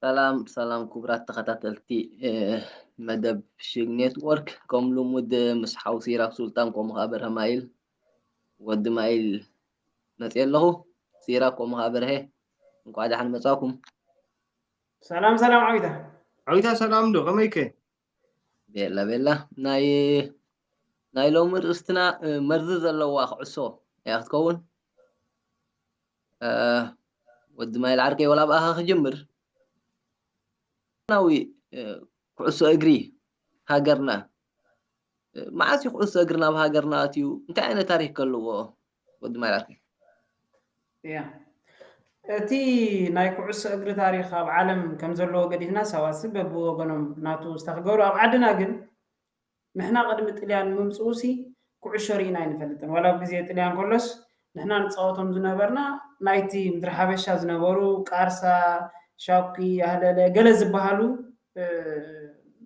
ሰላም ሰላም ክቡራት ተኸታተልቲ መደብ ሽግ ኔትወርክ፣ ከም ልሙድ ምስ ሓው ሲራክ ሱልጣን ከምኡ ከዓ በርሀ ማይል ወዲ ማይል መፅየ ኣለኹ። ሲራክ ከምኡ ከዓ በርሀ፣ እንኳዕ ደሓን መፃኩም። ሰላም ሰላም ዓዊታ። ዓዊታ ሰላም ዶ ከመይከ? ቤላ ቤላ። ናይ ናይ ሎሚ ርእስትና መርዚ ዘለዋ ኩዕሶ እያ ክትከውን። ወዲ ማይል ዓርከይ፣ ወላ ብኣኻ ክጅምር። ናዊ ኩዕሶ እግሪ ሃገርና፣ መዓስ እዩ ኩዕሶ እግሪ ናብ ሃገርና ኣትዩ? እንታይ ዓይነት ታሪክ ከልዎ? ወዲ ማይል ዓርከይ። ያ፣ እቲ ናይ ኩዕሶ እግሪ ታሪክ ኣብ ዓለም ከም ዘለዎ ገዲፍና፣ ሰባት በብወገኖም ናቱ ዝተክገሩ፣ ኣብ ዓድና ግን ንሕና ቅድሚ ጥልያን ምምፅኡ ሲ ኩዕሾ ርኢና ኣይንፈልጥን። ዋላ ኣብ ግዜ ጥልያን ከሎስ ንሕና ንፃወቶም ዝነበርና ናይቲ ምድሪ ሓበሻ ዝነበሩ ቃርሳ፣ ሻኩ፣ ያህለለ ገለ ዝበሃሉ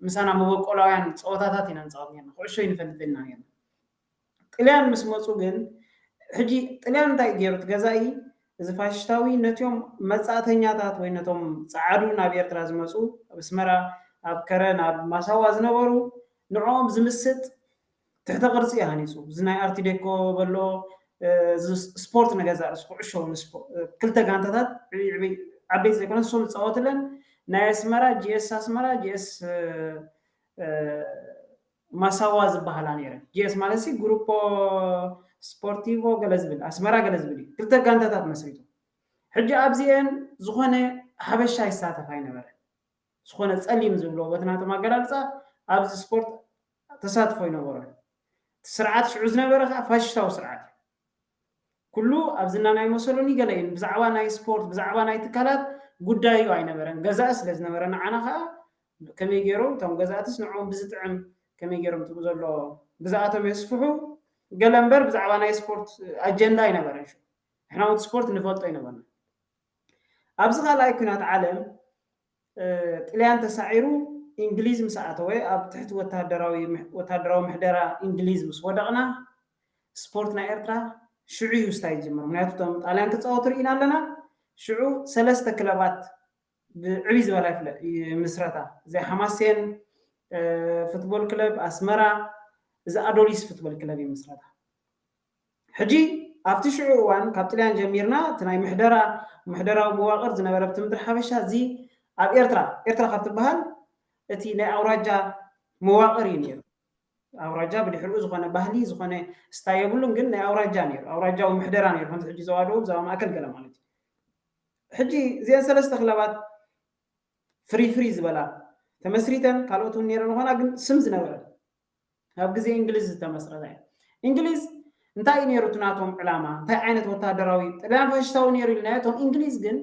ምሳና መበቆላውያን ፀወታታት ኢና ንፃወት ነርና። ኩዕሾ ይንፈልጥ ኢና ነርና። ጥልያን ምስ መፁ ግን፣ ሕጂ ጥልያን እንታይ ገይሩ? እቲ ገዛኢ፣ እዚ ፋሽስታዊ፣ ነቲኦም መፃእተኛታት ወይ ነቶም ፀዓዱ ናብ ኤርትራ ዝመፁ፣ ኣብ ኣስመራ፣ ኣብ ከረን፣ ኣብ ማሳዋ ዝነበሩ፣ ንዕኦም ዝምስጥ ትሕተ ቅርፂ እዩ ሃኒፁ። እዚ ናይ ኣርት ዴኮ በሎ፣ እዚ ስፖርት ንገዛእ ርእሱ፣ ኩዕሾ፣ ክልተ ጋንታታት ዓበይቲ ዘይኮነ ንሶም ዝፃወትለን፣ ናይ ኣስመራ ጂኤስ ኣስመራ፣ ጂኤስ ማሳዋ ዝበሃላ ነይረን። ጂኤስ ማለት ሲ ግሩፖ ስፖርቲቮ ገለ ዝብል፣ ኣስመራ ገለ ዝብል እዩ። ክልተ ጋንታታት መስሪቱ። ሕጂ ኣብዚአን ዝኾነ ሓበሻ ይሳተፍ ኣይነበረን። ዝኾነ ፀሊም ዝብሎ በቲ ናቶም ኣገላልፃ ኣብዚ ስፖርት ተሳትፎ ኣይነበሮን። እቲ ስርዓት ሽዑ ዝነበረ ከዓ ፋሽስታዊ ስርዓት እዩ። ኩሉ ኣብ ዝና ናይ መሰሉን ገለ እዩ። ብዛዕባ ናይ ስፖርት፣ ብዛዕባ ናይ ትካላት ጉዳዩ ኣይነበረን። ገዛኢ ስለ ዝነበረ፣ ንዓና ከዓ ከመይ ገይሮም እቶም ገዛእትስ ንዕኦም ብዝጥዕም ከመይ ገይሮም ትብኡ ዘሎ ግዝኣቶም የስፍሑ ገለ እምበር ብዛዕባ ናይ ስፖርት ኣጀንዳ ኣይነበረን። ሽዑ ንሕና እውን ስፖርት ንፈልጦ ኣይነበርና። ኣብዚ ካልኣይ ኩናት ዓለም ጥልያን ተሳዒሩ እንግሊዝ ምስ ኣተወ ኣብ ትሕቲ ወታደራዊ ወታደራዊ ምሕደራ እንግሊዝ ምስ ወደቕና ስፖርት ናይ ኤርትራ ሽዑ እዩ ስታይ ዝጀመር። ምክንያቱ እቶም ጣልያን ክፃወቱ ርኢና ኣለና። ሽዑ ሰለስተ ክለባት ብዕብይ ዝበላ ይፍለ ይምስረታ። እዚ ሓማሴን ፉትቦል ክለብ ኣስመራ፣ እዚ ኣዶሊስ ፉትቦል ክለብ ይምስረታ። ሕጂ ኣብቲ ሽዑ እዋን ካብ ጥልያን ጀሚርና እቲ ናይ ምሕደራ ምሕደራዊ መዋቕር ዝነበረ ኣብቲ ምድሪ ሓበሻ እዚ ኣብ ኤርትራ ኤርትራ ካብ ትበሃል እቲ ናይ ኣውራጃ መዋቕር እዩ ነይሩ። ኣውራጃ ብድሕሪኡ ዝኾነ ባህሊ ዝኾነ ስታይ የብሉን፣ ግን ናይ ኣውራጃ ነይሩ፣ ኣውራጃዊ ምሕደራ ነይሩ። ከምዚ ሕጂ ዞባ ደቡብ፣ ዞባ ማእከል ገለ ማለት እዩ። ሕጂ እዚአን ሰለስተ ክለባት ፍሪ ፍሪ ዝበላ ተመስሪተን ካልኦት እውን ነይረን ዝኾና፣ ግን ስም ዝነበረ ኣብ ግዜ እንግሊዝ ዝተመስረተ እዩ። እንግሊዝ እንታይ እዩ ነይሩ እቲ ናቶም ዕላማ? እንታይ ዓይነት ወታደራዊ ጥልያን ፋሽስታዊ ነይሩ ኢልናዮ። እቶም እንግሊዝ ግን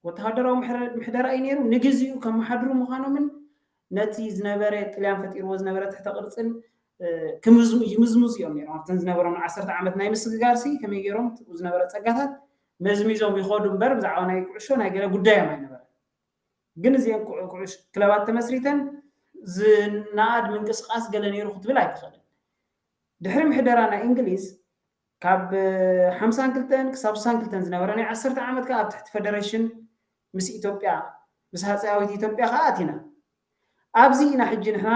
ወታደራዊ ምሕረ- ምሕደራ እዩ ነይሩ። ንግዚኡ ከመሓድሩ ምዃኖምን ነቲ ዝነበረ ጥልያን ፈጢርዎ ዝነበረ ትሕተ ቅርፅን እ፣ ክምዝሙ ይምዝምዙ እዮም ነይሮም። ኣብተን ዝነበሮም ዓሰርተ ዓመት ናይ ምስግጋር ሲ ከመይ ገይሮም እቲ ዝነበረ ፀጋታት መዝሚዞም ይኸዱ እምበር ብዛዕባ ናይ ኩዕሾ ናይ ገለ ጉዳዮም ኣይነበረ። ግን እዚአን ኩዕ- ኩዕሽ ክለባት ተመስሪተን ዝነኣድ ምንቅስቃስ ገለ ነይሩ ክትብል ኣይትኽእልን። ድሕሪ ምሕደራ ናይ እንግሊዝ ካብ ሓምሳን ክልተን ክሳብ ስሳን ክልተን ዝነበረ ናይ ዓሰርተ ዓመት ከዓ ኣብ ትሕቲ ፈደሬሽን ምስ ኢትዮጵያ ምስ ሃፀያዊት ኢትዮጵያ ከዓ ኣቲና። ኣብዚ ኢና ሕጂ ንሕና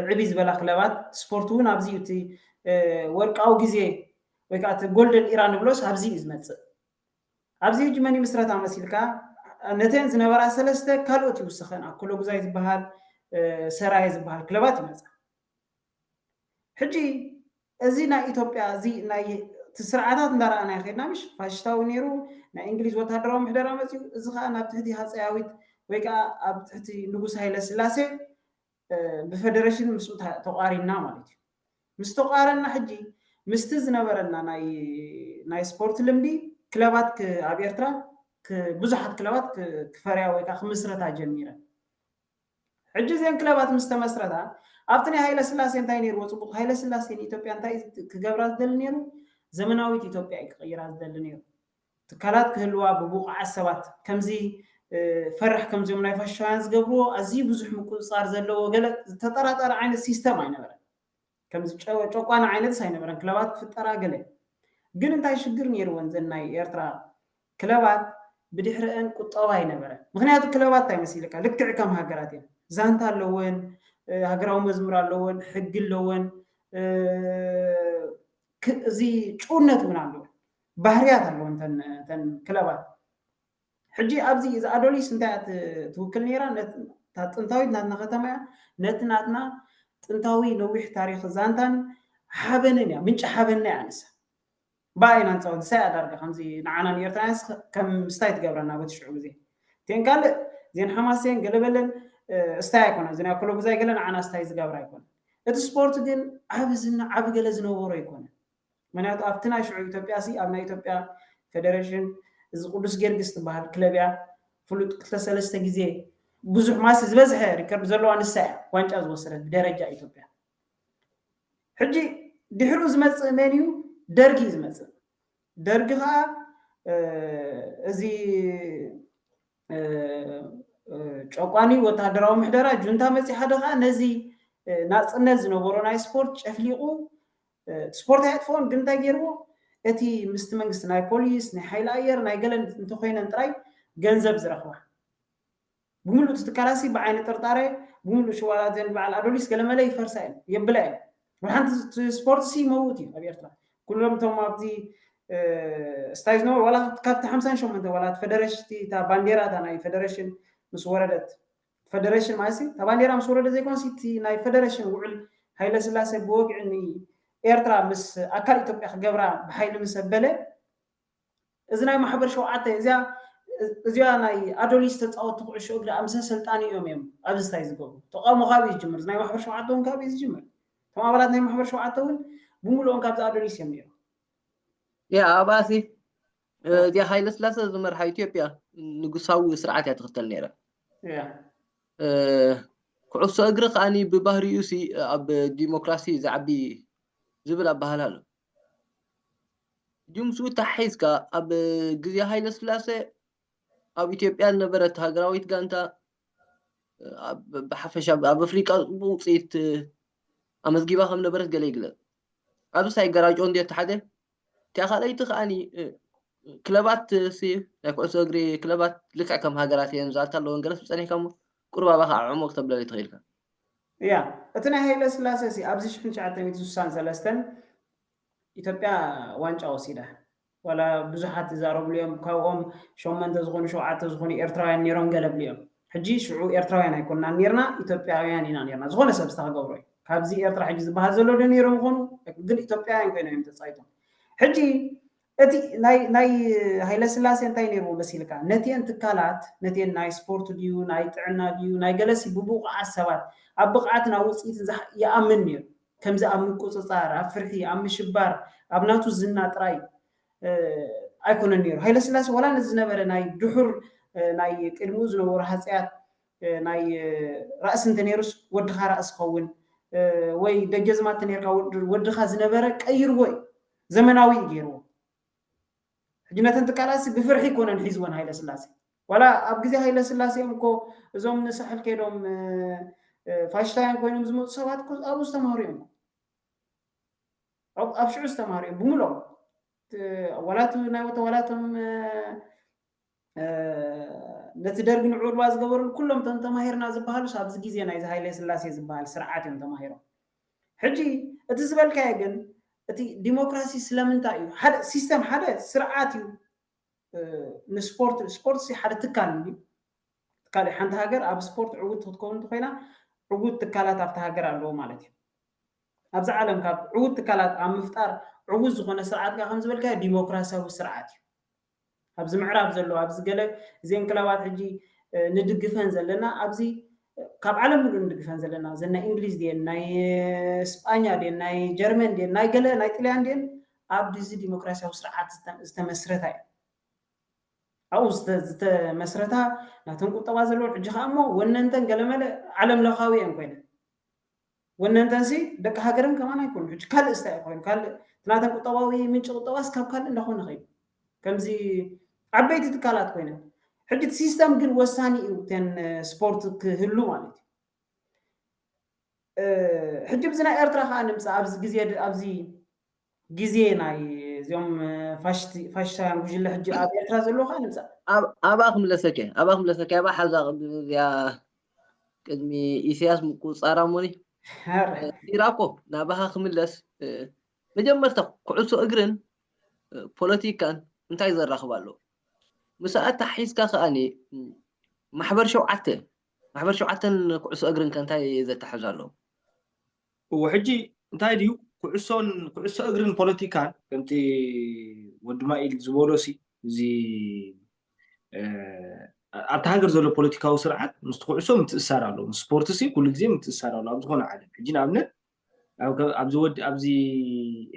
ዕብይ ዝበላ ክለባት ስፖርት እውን ኣብዚ እዩ። እቲ ወርቃዊ ግዜ ወይ ከዓ እቲ ጎልደን ኢራ ንብሎስ ኣብዚ እዩ ዝመፅእ። ኣብዚ ሕጂ መን ይምስረታ መሲልካ? ነተን ዝነበራ ሰለስተ ካልኦት ይውስኸን። ኣኮሎጉዛይ ዝበሃል ሰራየ ዝበሃል ክለባት ይመፃ። ሕጂ እዚ ናይ ኢትዮጵያ እዚ ናይ እቲ ስርዓታት እንዳረኣና ይኸድና ምሽ ፋሽስታዊ ነይሩ። ናይ እንግሊዝ ወታደራዊ ምሕደራ መፅዩ። እዚ ከዓ ናብ ትሕቲ ሃፀያዊት ወይ ከዓ ኣብ ትሕቲ ንጉስ ሃይለ ስላሴ ብፈደረሽን ምስኡ ተቋሪንና ማለት እዩ። ምስ ተቋረና ሕጂ ምስቲ ዝነበረና ናይ ናይ ስፖርት ልምዲ ክለባት ኣብ ኤርትራ ብዙሓት ክለባት ክፈርያ ወይ ከዓ ክምስረታ ጀሚረን። ሕጂ እዘን ክለባት ምስ ተመስረታ ኣብቲ ናይ ሃይለ ስላሴ እንታይ ነይርዎ ፅቡቅ? ሃይለ ስላሴ ንኢትዮጵያ እንታይ ክገብራ ዝደሊ ነይሩ? ዘመናዊት ኢትዮጵያ እዩ ክቅይራ ዝደሊ ነይሩ። ትካላት ክህልዋ ብብቑዓት ሰባት ከምዚ ፈራሕ ከምዚኦም ናይ ፋሽስታውያን ዝገብርዎ ኣዝዩ ብዙሕ ምቁፅፃር ዘለዎ ገለ ዝተጠራጠረ ዓይነት ሲስተም ኣይነበረን። ከምዚ ጨቋኒ ዓይነትስ ኣይነበረን። ክለባት ክፍጠራ ገለ ግን እንታይ ሽግር ነይርወን ዘን ናይ ኤርትራ ክለባት ብድሕረአን ቁጠባ ኣይነበረን። ምክንያቱ ክለባት እንታይ መሲልካ፣ ልክዕ ከም ሃገራት እየን። ዛንታ ኣለወን፣ ሃገራዊ መዝሙር ኣለወን፣ ሕጊ ኣለወን፣ እዚ ጭውነት እውን ኣለወን፣ ባህርያት ኣለወን ተን ክለባት። ሕጂ ኣብዚ እዚ ኣዶሊስ እንታይ እያ ትውክል ነይራ? ጥንታዊት ናትና ከተማ እያ። ነቲ ናትና ጥንታዊ ነዊሕ ታሪክ ዛንታን ሓበንን እያ፣ ምንጪ ሓበንና እያ ንሳ። ብኣይ ኢና ንፃወት፣ ንሳ እያ ዳርጋ ከምዚ ንዓና ንኤርትራውያንስ ከም ስታይ ትገብረና በቲ ሽዑ ግዜ። እቲአን ካልእ እዚአን ሓማሴን ገለበለን ስታይ ኣይኮነ፣ እዚ ናይ ኣኮለጉዛይ ገለ ንዓና ስታይ ዝገብር ኣይኮነ። እቲ ስፖርት ግን ዓቢ ዝና ዓቢ ገለ ዝነበሮ ኣይኮነ። ምክንያቱ ኣብቲ ናይ ሽዑ ኢትዮጵያ ሲ ኣብ ናይ ኢትዮጵያ ፌደሬሽን እዚ ቅዱስ ጊዮርጊስ ትበሃል ክለብ እያ፣ ፍሉጥ ክልተ ሰለስተ ግዜ ብዙሕ ማሲ ዝበዝሐ ሪከርድ ዘለዋ ንሳ እያ ዋንጫ ዝወሰደት ብደረጃ ኢትዮጵያ። ሕጂ ድሕሩ ዝመፅእ መን እዩ? ደርጊ እዩ ዝመፅእ። ደርጊ ከዓ እዚ ጨቋኒ ወታደራዊ ምሕደራ ጁንታ መፂ ሓደ ከዓ ነዚ ናፅነት ዝነበሮ ናይ ስፖርት ጨፍሊቑ ስፖርት ኣየጥፍኦን፣ ግን እንታይ ገይርዎ? እቲ ምስቲ መንግስቲ ናይ ፖሊስ ናይ ሓይሊ ኣየር ናይ ገለን እንተኮይነን ጥራይ ገንዘብ ዝረኽባ ብምሉእ እቲ ትካላሲ ብዓይኒ ጥርጣረ ብምሉእ ሽዋላት ዘን በዓል ኣዶሊስ ገለመለ ይፈርሳ እየን የብላ እየን። ሓንቲ ስፖርት ሲ መውት እዩ ኣብ ኤርትራ። ኩሎም እቶም ኣብዚ ስታይ ዝነበሩ ዋላ ካብቲ ሓምሳን ሸሞንተ ዋላ እቲ ፌደሬሽን እታ ባንዴራ እታ ናይ ፌደሬሽን ምስ ወረደት ፌደሬሽን ማለት እታ ባንዴራ ምስ ወረደ ዘይኮነስ እቲ ናይ ፌደሬሽን ውዕል ሃይለ ስላሴ ብወግዒ ንኤርትራ ምስ ኣካል ኢትዮጵያ ክገብራ ብሓይሊ ምስ ኣበለ እዚ ናይ ማሕበር ሸውዓተ እዚኣ እዚኣ ናይ ኣዶሊስ ተፃወቲ ኩዕሾ እግሪ ኣምሰ ሰልጣኒ እዮም እዮም ኣብዚ ስታይ ዝገብሩ ተቃውሞ ካብ እዩ ዝጅምር ናይ ማሕበር ሸውዓተ እውን ካብ እዩ ዝጅምር እቶም ኣባላት ናይ ማሕበር ሸውዓተ እውን ብምሉኦም ካብዚ ኣዶሊስ እዮም ነይሩ። ያ ኣባሲ እዚኣ ሃይለ ስላሴ ዝመርሓ ኢትዮጵያ ንጉሳዊ ስርዓት እያ ትኽተል ነይራ። ኩዕሶ እግሪ ከዓኒ ብባህሪኡ ሲ ኣብ ዲሞክራሲ ዝዓቢ ዝብል ኣባህላ ኣሎ። ሕጂ ምስኡ ተሓሒዝካ ኣብ ግዜ ሃይለ ስላሴ ኣብ ኢትዮጵያ ዝነበረት ሃገራዊት ጋንታ ብሓፈሻ ኣብ ኣፍሪቃ ፅቡቅ ውፅኢት ኣመዝጊባ ከም ነበረት ገለ ይግለፅ። ኣብዚ ሳይገራጮ እንዲ ተሓደ እቲኣ ካልኣይቲ ከዓኒ ክለባት ሲ ናይ ኩዕሶ እግሪ ክለባት ልክዕ ከም ሃገራት እየን ዛንታ ኣለወን ገለስ ብፀኒሕካ እሞ ቁርባባ ከዓ ዕሙቕ ተብለለ ትኽእልካ። እያ እቲ ናይ ሃይለ ስላሴ ሲ ኣብዚ ሽሕን ትሽዓተ ሚእቲ ስሳን ሰለስተን ኢትዮጵያ ዋንጫ ወሲዳ ዋላ ብዙሓት ይዛረብሉ እዮም ካብኦም ሸሞንተ ዝኾኑ ሸውዓተ ዝኾኑ ኤርትራውያን ነይሮም ገለ ብሉ እዮም ሕጂ ሽዑ ኤርትራውያን ኣይኮንና ነርና ኢትዮጵያውያን ኢና ነርና ዝኾነ ሰብ ዝተክገብሮ እዩ ካብዚ ኤርትራ ሕጂ ዝበሃል ዘሎ ዶ ነይሮም ይኾኑ ግን ኢትዮጵያውያን ኮይኖም እዮም ተፃይቶም ሕጂ እቲ ናይ ናይ ሃይለ ስላሴ እንታይ ነይርዎ መሲልካ ነቲአን ትካላት ነቲአን ናይ ስፖርት ድዩ ናይ ጥዕና ድዩ ናይ ገለሲ ብብቑዓት ሰባት ኣብ ብቕዓትን ኣብ ውፅኢትን ይኣምን ነይሩ ከምዚ ኣብ ምቁፅፃር ኣብ ፍርሒ ኣብ ምሽባር ኣብ ናቱ ዝና ጥራይ ኣይኮነን ነይሩ ሃይለ ስላሴ ዋላ ነዚ ዝነበረ ናይ ድሑር ናይ ቅድሚኡ ዝነበሩ ሃፀያት ናይ ራእሲ እንተነይሩስ ወድኻ ራእሲ ኸውን ወይ ደጀዝማት ተነርካ ወድኻ ዝነበረ ቀይርዎ እዩ ዘመናዊ እዩ ገይርዎ ሕጂ ነተን ትካላሲ ብፍርሒ ይኮነን ሒዝወን ሃይለ ስላሴ ዋላ ኣብ ግዜ ሃይለ ስላሴ እዮም እኮ እዞም ንሳሕል ከይዶም ፋሽታውያን ኮይኖም ዝመፁ ሰባት እኮ ኣብኡ ዝተማህሩ እዮም ኣብ ሽዑ ዝተማህሩ እዮም ብምሎም ዋላቱ ናይ ወተ ዋላቶም ነቲ ደርጊ ንዑ እልዋ ዝገበሩ ኩሎም ቶም ተማሂርና ዝበሃሉስ ኣብዚ ግዜ ናይዚ ሃይለ ስላሴ ዝበሃል ስርዓት እዮም ተማሂሮም ሕጂ እቲ ዝበልካዮ ግን እቲ ዲሞክራሲ ስለምንታይ እዩ ሓደ ሲስተም ሓደ ስርዓት እዩ ንስፖርት ስፖርት ሓደ ትካል እዩ ትካል ሓንቲ ሃገር ኣብ ስፖርት ዕውት ክትከውን እንተኮይና ዕውት ትካላት ኣብቲ ሃገር ኣለዎ ማለት እዩ ኣብዚ ዓለም ካብ ዕውት ትካላት ኣብ ምፍጣር ዕውት ዝኾነ ስርዓት ጋር ከም ዝበልካዮ ዲሞክራሲያዊ ስርዓት እዩ ኣብዚ ምዕራብ ዘሎ ኣብዚ ገለ እዚን ክለባት ሕጂ ንድግፈን ዘለና ኣብዚ ካብ ዓለም ሙሉ ንድግፈን ዘለና ዘን ናይ እንግሊዝ ድየን ናይ ስጳኛ ድየን ናይ ጀርመን ድየን ናይ ገለ ናይ ጥልያን ድየን ኣብ ድዚ ዲሞክራሲያዊ ስርዓት ዝተመስረታ እዩ ኣብኡ ዝተመስረታ ናተን ቁጠባ ዘለውን ሕጂ ከዓ እሞ ወነንተን ገለመለ ዓለም ለኻዊ እየን ኮይነን ወነንተንሲ ደቂ ሃገርን ከማን ኣይኮኑ ሕጂ ካልእ ስታይ ኮይኑ ካልእ ናተን ቁጠባዊ ምንጭ ቁጠባስ ካብ ካልእ እንዳኾነ ኸይዱ ከምዚ ዓበይቲ ትካላት ኮይነን ሕጂ እቲ ሲስተም ግን ወሳኒ እዩ ተን ስፖርት ክህሉ ማለት እዩ ሕጂ ብዚ ናይ ኤርትራ ከዓ ንምፃ ኣብዚ ግዜ ኣብዚ ግዜ ናይ እዚኦም ፋሽስታውያን ጉጅለ ሕጂ ኣብ ኤርትራ ዘለዉ ከዓ ንምፃእ ኣብኣ ክምለሰከ ኣብኣ ክምለሰከ ኣብኣ ሓዛ ቅድሚ እዚኣ ቅድሚ ኢሳያስ ምቁፅፃራ እሞኒ ኢራኮ ናባኻ ክምለስ መጀመርታ ኩዕሶ እግርን ፖለቲካን እንታይ ዘራኽብ ኣሎ? ምስኣ ኣተሓሒዝካ ከኣኒ ማሕበር ሸውዓተ ማሕበር ሸውዓተን ኩዕሶ እግርን ከ እንታይ ዘተሓሕዝ ኣሎ? እዎ ሕጂ እንታይ ድዩ ኩዕሶን ኩዕሶ እግርን ፖለቲካን ከምቲ ወዲ ማኢል ዝበሎ ሲ እዚ ኣብቲ ሃገር ዘሎ ፖለቲካዊ ስርዓት ምስቲ ኩዕሶ ምትእሳር ኣሎ ምስ ስፖርት ሲ ኩሉ ግዜ ምትእሳር ኣሎ ኣብ ዝኾነ ዓለም ሕጂ ንኣብነት ኣብዚ ወዲ ኣብዚ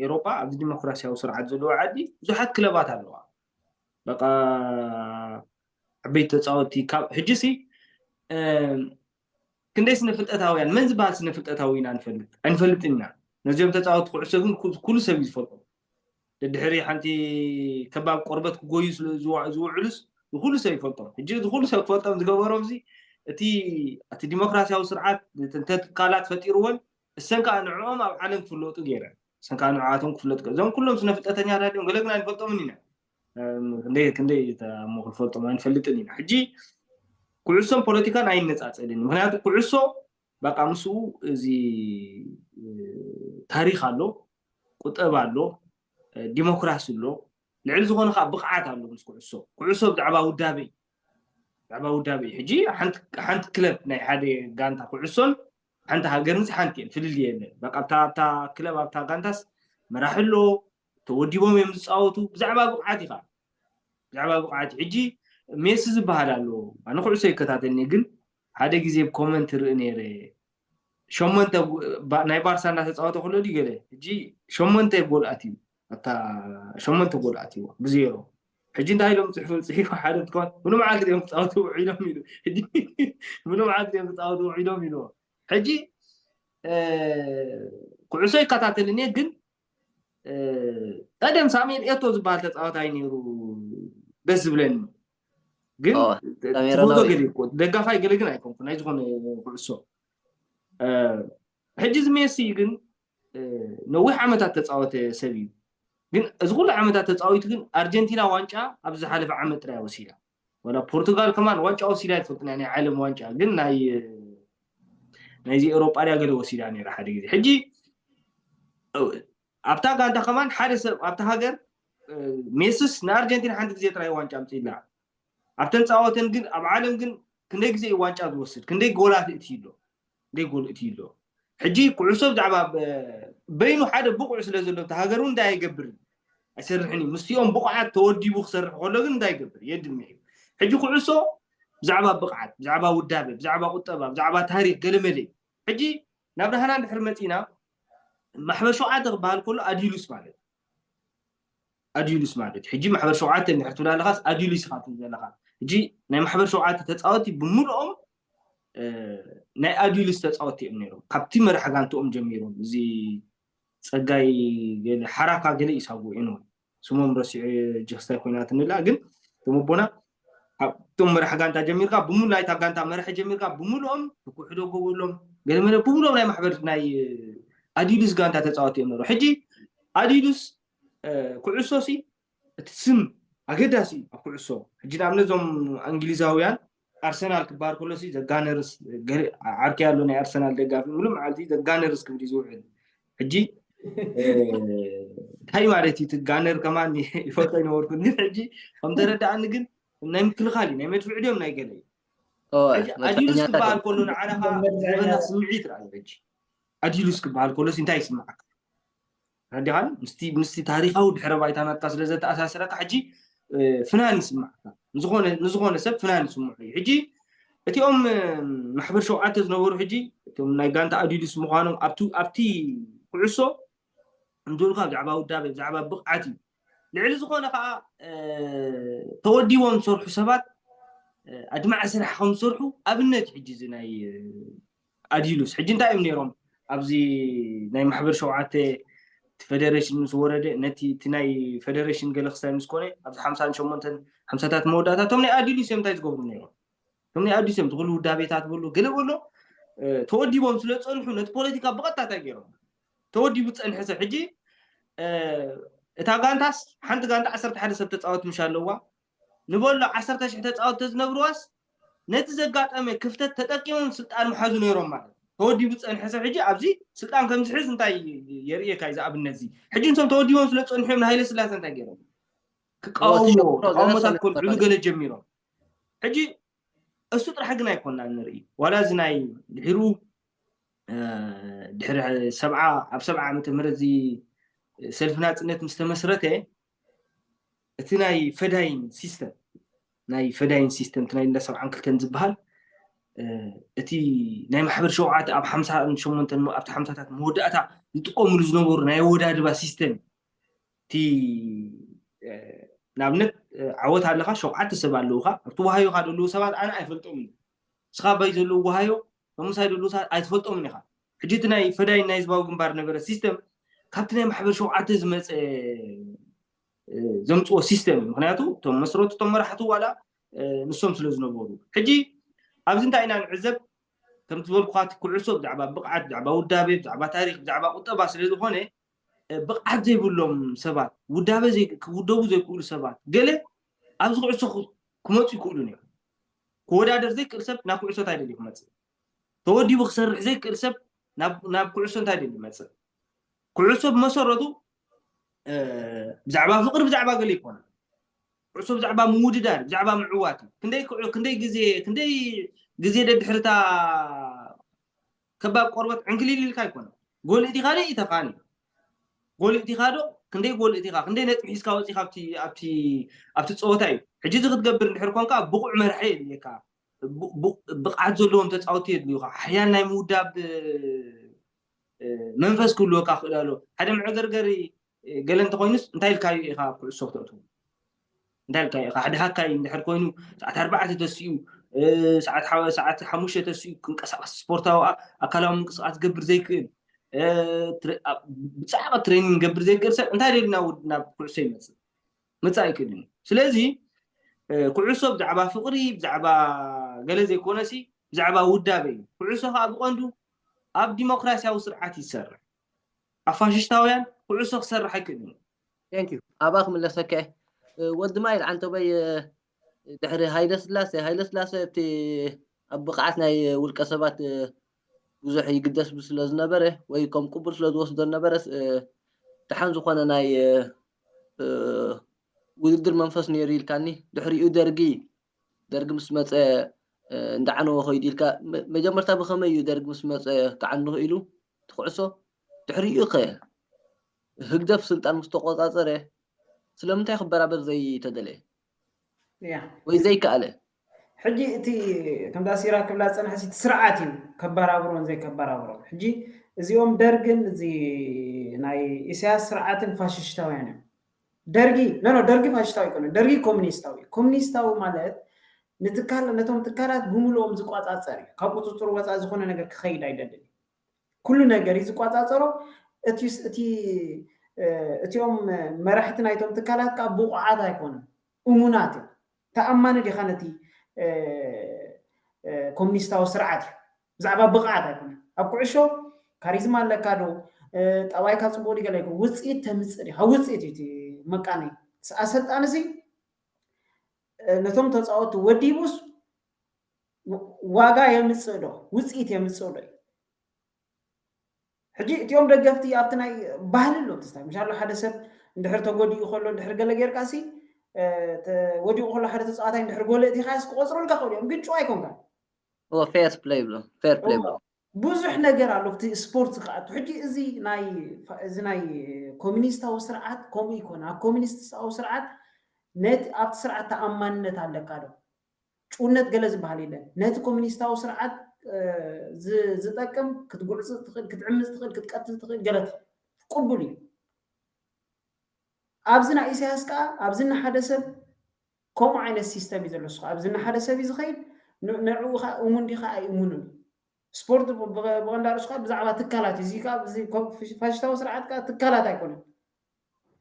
ኤሮጳ ኣብዚ ዲሞክራሲያዊ ስርዓት ዘለዎ ዓዲ ብዙሓት ክለባት ኣለዋ በቃ ዓበይቲ ተፃወቲ ካብ ሕጂ ሲ ክንደይ ስነ ፍልጠታውያን መን ዝበሃል ስነ ፍልጠታዊ ኢና ንፈልጥ ኣይንፈልጥን ኢና ነዚኦም ተፃወቲ ኩዕሶ ግን ኩሉ ሰብ እዩ ዝፈልጦም ድድሕሪ ሓንቲ ከባብ ቆርበት ክጎዩ ዝውዕሉስ ንኩሉ ሰብ ይፈልጦም ሕጂ እዚ ኩሉ ሰብ ክፈልጦም ዝገበሮም እዚ እቲ እቲ ዲሞክራሲያዊ ስርዓት ትካላት ፈጢርወን እሰን ከዓ ንዕኦም ኣብ ዓለም ክፍለጡ ገይረን እሰን ከዓ ንዕኣቶም ክፍለጡ እዞም ኩሎም ስነ ፍልጠተኛታት እዮም ገለ ግን ኣይንፈልጦምን ኢና ክንደይ ክንደይ እሞ ክንፈልጦም ኣይንፈልጥን ኢና ሕጂ ኩዕሶን ፖለቲካን ኣይነፃፀልን ምክንያቱ ኩዕሶ በቃ ምስኡ እዚ ታሪክ ኣሎ ቁጠባ ኣሎ ዲሞክራሲ ኣሎ ልዕሊ ዝኾነ ከዓ ብቕዓት ኣሎ ምስ ኩዕሶ ኩዕሶ ብዛዕባ ውዳበ ብዛዕባ ውዳበ ሕጂ ሓንቲ ክለብ ናይ ሓደ ጋንታ ኩዕሶን ሓንቲ ሃገርን ሓንቲ እየን ፍልል የለን በቃ ኣብታ ክለብ ኣብታ ጋንታስ መራሒ ኣሎ ተወዲቦም እዮም ዝፃወቱ ብዛዕባ ብቕዓት ኢኻ ብዛዕባ ብቕዓት ሕጂ ሜሲ ዝበሃል ኣሎ ኣነ ኩዕሶ ይከታተልኒ ግን ሓደ ግዜ ኮመንት ርኢ ነይረ ሸሞንተ ናይ ባርሳ እናተፃወተ ከሎ ድዩ ገለ ሕጂ ሸሞንተ ጎል ኣትዩ ኣብታ ሸሞንተ ጎል ኣትይዎ ብዜሮ ሕጂ እንታይ ኢሎም ፅሑፍ ፅሒፉ ሓደ ትኮን ምኑ መዓልቲ ድዮም ክፃወቱ ውዒሎም ኢሉ ምኑ መዓልቲ ድዮም ክፃወቱ ውዒሎም ኢልዎ ሕጂ ኩዕሶ ይከታተልን እየ ግን ቀደም ሳሙኤል ኤቶ ዝበሃል ተፃዋታይ ነይሩ ደስ ዝብለኒ ግን ትፈቶ ገለ ደጋፋይ ገለ ግን ኣይኮንኩ ናይ ዝኾነ ኩዕሶ ሕጂ እዚ ሜሲ ግን ነዊሕ ዓመታት ተፃወተ ሰብ እዩ ግን እዚ ኩሉ ዓመታት ተፃዊቱ ግን ኣርጀንቲና ዋንጫ ኣብ ዝሓለፈ ዓመት ጥራይ ወሲዳ ወላ ፖርቱጋል ከማን ዋንጫ ወሲዳ ኣይትፈልጥና ናይ ዓለም ዋንጫ ግን ናይ ናይዚ ኤሮጳ ድያ ገለ ወሲዳ ነይራ ሓደ ግዜ ሕጂ ኣብታ ጋንታ ከማን ሓደ ሰብ ኣብታ ሃገር ሜስስ ንኣርጀንቲና ሓንቲ ግዜ ጥራይ ዋንጫ ኣምፅኢላ ኣብተን ፃወተን ግን ኣብ ዓለም ግን ክንደይ ግዜ እዩ ዋንጫ ዝወስድ ክንደይ ጎላት እቲ ኣሎ ክንደይ ጎል እቲ ኣሎ ሕጂ ኩዕሶ ብዛዕባ በይኑ ሓደ ብቑዕ ስለ ዘሎ እቲ ሃገር እውን እንታይ ኣይገብርን ኣይሰርሕን እዩ ምስቲኦም ብቑዓት ተወዲቡ ክሰርሕ ከሎ ግን እንታይ ይገብር የድምዕ እዩ ሕጂ ኩዕሶ ብዛዕባ ብቕዓት ብዛዕባ ውዳበ ብዛዕባ ቁጠባ ብዛዕባ ታሪክ ገለመለ እዩ ሕጂ ናብ ናህና እንድሕር መፂና ማሕበር ሸውዓተ ክበሃል ከሎ ኣዲሉስ ማለት ኣዲሉስ ማለት ሕጂ ማሕበር ሸውዓተ እንድሕር ትብል ኣለኻስ ኣዲሉስ ኢኻ ትብል ዘለኻ ሕጂ ናይ ማሕበር ሸውዓተ ተፃወቲ ብምልኦም ናይ ኣዲሉስ ተፃወቲ እዮም ነይሮም ካብቲ መራሕ ጋንትኦም ጀሚሮም እዚ ፀጋይ ሓራካ ገለ ይሳቡ ን ስሞም ረሲዑ ጀስታይ ኮይናትንላ ግን እቶም ኣቦና ካብቶም መራሕ ጋንታ ጀሚርካ ብሙሉ ናይታ ጋንታ መራሒ ጀሚርካ ብምልኦም ትኩሕዶ ጎበሎም ገለመለ ብምልኦም ናይ ማሕበር ናይ ኣዲሉስ ጋንታ ተፃወቲ እዮም ነሩ ሕጂ ኣዲሉስ ኩዕሶ ሲ እቲ ስም ኣገዳሲ እዩ ኣብ ኩዕሶ ሕጂ ንኣብነት እዞም እንግሊዛውያን ኣርሰናል ክበሃል ከሎ ዘጋነርስ ዓርከይ ኣሎ ናይ ኣርሰናል ደጋፊ ሙሉ መዓልቲ ዘጋነርስ ክብል ዝውዕል ሕጂ እንታይ ማለት እዩ ጋነር ከማን ይፈልጦ ይነበርኩን ግን ሕጂ ከም ተረዳእኒ ግን ናይ ምክልኻል እዩ ናይ መድፍዕ ድዮም ናይ ገለ እዩ ኣዲሉስ ክበሃል ከሎ ንዓለኻ ዝበና ስምዒት ርኣዩ ሕጂ ኣዲሉስ ክበሃል ከሎስ እንታይ ይስምዓካ ረዲኻን ምስቲ ምስቲ ታሪኻዊ ድሕረ ባይታ ናትካ ስለ ዘተኣሳስረካ ሕጂ ፍናን ይስምዓካ ንዝኾነ ንዝኾነ ሰብ ፍናን ይስምዑ እዩ ሕጂ እቲኦም ማሕበር ሸውዓተ ዝነበሩ ሕጂ እቶም ናይ ጋንታ ኣዲሉስ ምዃኖም ኣብቲ ኣብቲ ኩዕሶ እንድልካ ብዛዕባ ውዳበ ብዛዕባ ብቕዓት እዩ ልዕሊ ዝኾነ ከዓ ተወዲቦም ዝሰርሑ ሰባት ኣድማዒ ስራሕ ከም ዝሰርሑ ኣብነት ሕጂ እዚ ናይ ኣዲሉስ ሕጂ እንታይ እዮም ነይሮም ኣብዚ ናይ ማሕበር ሸውዓተ እቲ ፌደሬሽን ምስ ወረደ ነቲ እቲ ናይ ፌደሬሽን ገለ ክሳይ ምስ ኮነ ኣብዚ ሓምሳን ሸሞንተን ሓምሳታት መወዳእታ እቶም ናይ ኣዲሉስ እዮም እንታይ ዝገብሩ ነይሮም እቶም ናይ ኣዲሉስ እዮም ትኽሉ ውዳቤታት በሉ ገለ በሎ ተወዲቦም ስለ ዝፀንሑ ነቲ ፖለቲካ ብቐጥታ እንታይ ገይሮም ተወዲቡ ዝፀንሐ ሰብ ሕጂ እታ ጋንታስ ሓንቲ ጋንታ ዓሰርተ ሓደ ሰብ ተፃወት ምሽ ኣለዋ። ንበሎ ዓሰርተ ሽሕ ተፃወት ተዝነብርዋስ ነቲ ዘጋጠመ ክፍተት ተጠቂሞም ስልጣን ምሓዙ ነይሮም ማለት እዩ። ተወዲቡ ዝፀንሐ ሰብ ሕጂ ኣብዚ ስልጣን ከም ዝሕዝ እንታይ የርእየካ እዩ? ዝኣብነት እዚ ሕጂ ንሶም ተወዲቦም ስለ ዝፀንሑ እዮም ንሃይለ ስላሴ እንታይ ገይሮም? ክቃወምዎ ተቃውሞታት ከልዕሉ ገለ ጀሚሮም። ሕጂ እሱ ጥራሕ ግን ኣይኮንና ንርኢ። ዋላ እዚ ናይ ድሕሩ ድሕሪ ሰብዓ ኣብ ሰብዓ ዓመተ ምህረት እዚ ሰልፊ ናፅነት ምስ ተመስረተ እቲ ናይ ፈዳይን ሲስተም ናይ ፈዳይን ሲስተም እቲ ናይ እንዳ ሰብዓን ክልተን ዝበሃል እቲ ናይ ማሕበር ሸውዓተ ኣብ ሓምሳ ሸሞንተን ኣብቲ ሓምሳታት መወዳእታ ዝጥቀምሉ ዝነበሩ ናይ ኣወዳድባ ሲስተም እቲ ንኣብነት ዓወት ኣለካ ሸውዓተ ሰብ ኣለውካ ኣብቲ ዋሃዮካ ዘለዉ ሰባት ኣነ ኣይፈልጦም ንስኻ ባይ ዘለዉ ዋሃዮ ምሳይ ዘለዉ ሰባት ኣይትፈልጦምን ኢኻ ሕጂ እቲ ናይ ፈዳይን ናይ ህዝባዊ ግንባር ነበረ ሲስተም ካብቲ ናይ ማሕበር ሸውዓተ ዝመፀ ዘምፅዎ ሲስተም እዩ ምክንያቱ እቶም መስረቱ እቶም መራሕቲ ዋላ ንሶም ስለ ዝነበሩ ሕጂ ኣብዚ እንታይ ኢና ንዕዘብ ከም ዝበልኩካ እቲ ኩዕሶ ብዛዕባ ብቕዓት ብዛዕባ ውዳቤ ብዛዕባ ታሪክ ብዛዕባ ቁጠባ ስለ ዝኾነ ብቕዓት ዘይብሎም ሰባት ውዳበ ክውደቡ ዘይክእሉ ሰባት ገለ ኣብዚ ኩዕሶ ክመፁ ይክእሉ እዮም ክወዳደር ዘይክእል ሰብ ናብ ኩዕሶ እንታይ ደልዩ ክመፅእ ተወዲቡ ክሰርሕ ዘይክእል ሰብ ናብ ኩዕሶ እንታይ ደልዩ ይመፅእ ኩዕሶ ብመሰረቱ ብዛዕባ ፍቅሪ ብዛዕባ ገለ ይኮነ ኩዕሶ ብዛዕባ ምውድዳር ብዛዕባ ምዕዋት እዩ ክንደይ ግዜ ክንደይ ግዜ ደድሕርታ ከባብ ቆርበት ዕንክሊል ኢልካ ኣይኮነ ጎል እቲኻ ዶ ኢተኻኒ ጎል እቲኻ ዶ ክንደይ ጎል እቲኻ ክንደይ ነጥቢ ሒዝካ ወፂኻ ኣብቲ ፀወታ እዩ ሕጂ እዚ ክትገብር እንድሕር ኮንካ ብቑዕ መርሒ የድልየካ ብቕዓት ዘለዎም ተፃወቲ የድልዩካ ሓያል ናይ ምውዳብ መንፈስ ክህልወካ ክእል ኣሎ ሓደ መዕገርገሪ ገለ እንተኮይኑስ እንታይ ኢልካዩ ኢካ ኩዕሶ ክተእትዉ እንታይ ኢልካዩ ኢካ ሓደ ሃካይ እንድሕር ኮይኑ ሰዓት ኣርባዕተ ተሲኡ ሰዓት ሓሙሽተ ተሲኡ ክንቀሳቀስ ስፖርታዊ ኣካላዊ ምንቅስቃስ ዝገብር ዘይክእል ብፃዕቂ ትሬኒንግ ገብር ዘይክእል ሰብ እንታይ ደሊ ናብ ኩዕሶ ይመፅእ ምፃእ ኣይክእልን እዩ ስለዚ ኩዕሶ ብዛዕባ ፍቅሪ ብዛዕባ ገለ ዘይኮነሲ ብዛዕባ ውዳበ እዩ ኩዕሶ ከዓ ብቀንዱ ኣብ ዲሞክራሲያዊ ስርዓት ይሰርሕ ኣብ ፋሽስታውያን ኩዕሶ ክሰርሕ ኣይክእልን እዩ ኣባ ክምለሰከ ወዲ ማይል ዓንተበይ ድሕሪ ሃይለ ስላሴ ሃይለ ስላሴ እቲ ኣብ ብቕዓት ናይ ውልቀ ሰባት ብዙሕ ይግደስ ስለ ዝነበረ ወይ ከም ቅቡል ስለ ዝወስዶ ነበረ ደሓን ዝኾነ ናይ ውድድር መንፈስ ነይሩ ኢልካኒ ድሕሪኡ ደርጊ ደርጊ ምስ መፀ እንዳዓነወ ከይዱ ኢልካ መጀመርታ ብኸመይ እዩ ደርጊ ምስ መፀ ክዓኑ ክኢሉ ትኩዕሶ ድሕሪኡ ከ ህግደፍ ስልጣን ምስ ተቆፃፀረ ስለምንታይ ክበራበር ዘይተደለየ ወይ ዘይከኣለ ሕጂ እቲ ከምዛ ሲራ ክብላ ዝፀንሐ እቲ ስርዓት እዩ ከበራብሮን ዘይከበራብሮን ሕጂ እዚኦም ደርግን እዚ ናይ ኢሳያስ ስርዓትን ፋሽሽታውያን እዮም ደርጊ ኖ ደርጊ ፋሽሽታዊ ይኮነ ደርጊ ኮሚኒስታዊ ኮሚኒስታዊ ማለት ንትካል ነቶም ትካላት ብምልኦም ዝቋፃፀር እዩ ካብ ቁፅፅር ወፃኢ ዝኾነ ነገር ክኸይድ ኣይደልን ኩሉ ነገር እዩ ዝቋፃፀሮ እቲ እቲኦም መራሕቲ ናይቶም ትካላት ከዓ ብቑዓት ኣይኮኑን እሙናት እዮም ተኣማኒ ዲኻ ነቲ ኮሚኒስታዊ ስርዓት እዩ ብዛዕባ ብቕዓት ኣይኮነን ኣብ ኩዕሾ ካሪዝማ ኣለካ ዶ ጠባይካ ፅቡቅ ዲገለ ይኮን ውፅኢት ተምፅእ ዲኻ ውፅኢት እዩ መቃነይ ኣሰልጣኒ ሲ ነቶም ተፃወቱ ወዲቡስ ዋጋ የምፅእ ዶ ውፅኢት የምፅእ ዶ እዩ ሕጂ እቲኦም ደገፍቲ ኣብቲ ናይ ባህሊ ኣሎ ትስታይ ምሻሎ ሓደ ሰብ እንድሕር ተጎዲኡ ከሎ እንድሕር ገለ ጌርካ ሲ ወዲኡ ከሎ ሓደ ተፃዋታይ እንድሕር ጎለ እቲ ካስ ክቆፅሩልካ ክእሉ እዮም ግን ጭዋ ኣይኮንካ ፌር ፕሌይ ብሎ ፌር ፕሌይ ብሎ ብዙሕ ነገር ኣሎ እቲ ስፖርት ክኣቱ ሕጂ እዚ ናይ እዚ ናይ ኮሚኒስታዊ ስርዓት ከምኡ ይኮነ ኣብ ኮሚኒስታዊ ስርዓት ነቲ ኣብቲ ስርዓት ተኣማንነት ኣለካ ዶ ጭውነት ገለ ዝበሃል የለን ነቲ ኮሚኒስታዊ ስርዓት ዝጠቅም ክትጉዕፅ ትኽእል ክትዕምፅ ትኽእል ክትቀትል ትኽእል ገለ ቅቡል እዩ ኣብዚ ናይ ኢሳያስ ከዓ ኣብዚ ንሓደ ሰብ ከምኡ ዓይነት ሲስተም እዩ ዘሎ ስኻ ኣብዚ ንሓደ ሰብ እዩ ዝኸይድ ንዕኡ ከዓ እሙን ዲኻ ኣይእሙንን ስፖርት ብቐንዳ ርእስኻ ብዛዕባ ትካላት እዩ እዚ ከዓ ፋሽስታዊ ስርዓት ከዓ ትካላት ኣይኮነን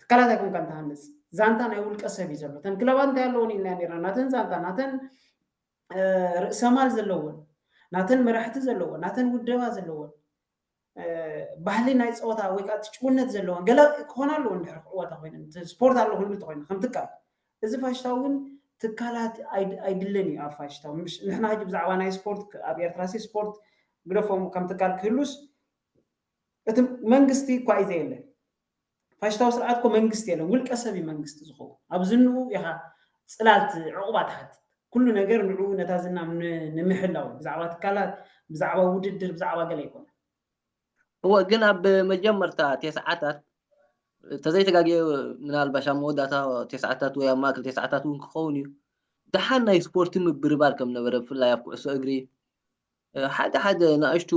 ትካላት ኣይኮንካ እንተሃንፅ ዛንታ ናይ ውልቀ ሰብ እዩ ዘሎ እተን ክለባት እንታይ ኣለውን ኢልና ነርና ናተን ዛንታ ናተን ርእሰማል ዘለወን ናተን መራሕቲ ዘለወን ናተን ውደባ ዘለወን ባህሊ ናይ ፀወታ ወይ ከዓ ትጭውነት ዘለዎን ገለ ክኾና ኣለዎ። እንድሕር ክዕወታ ኮይነን ስፖርት ኣሎ ክህሉ ተኮይኑ ከም ትካል፣ እዚ ፋሽታው ግን ትካላት ኣይድለን እዩ። ኣብ ፋሽታው ንሕና ሕጂ ብዛዕባ ናይ ስፖርት ኣብ ኤርትራ ሲ ስፖርት ግደፎም ከም ትካል ክህሉስ እቲ መንግስቲ እኳ እዩ ዘየለ። ፋሽታዊ ስርዓት እኮ መንግስቲ የለን፣ ውልቀ ሰብ እዩ መንግስቲ ዝኸውን። ኣብ ዝንኡ ኢኻ ፅላል ዕቑባ ትሓትት። ኩሉ ነገር ንዕኡ ነታ ዝና ንምሕላው ብዛዕባ ትካላት፣ ብዛዕባ ውድድር፣ ብዛዕባ ገለ ኣይኮነ። እወ ግን ኣብ መጀመርታ ቴስዓታት ተዘይተጋግየ ምናልባሽ ኣብ መወዳእታ ቴስዓታት ወይ ኣብ ማእከል ቴስዓታት እውን ክኸውን እዩ። ደሓን ናይ ስፖርቲ ምብርባር ከም ነበረ ብፍላይ ኣብ ኩዕሶ እግሪ ሓደ ሓደ ንኣሽቱ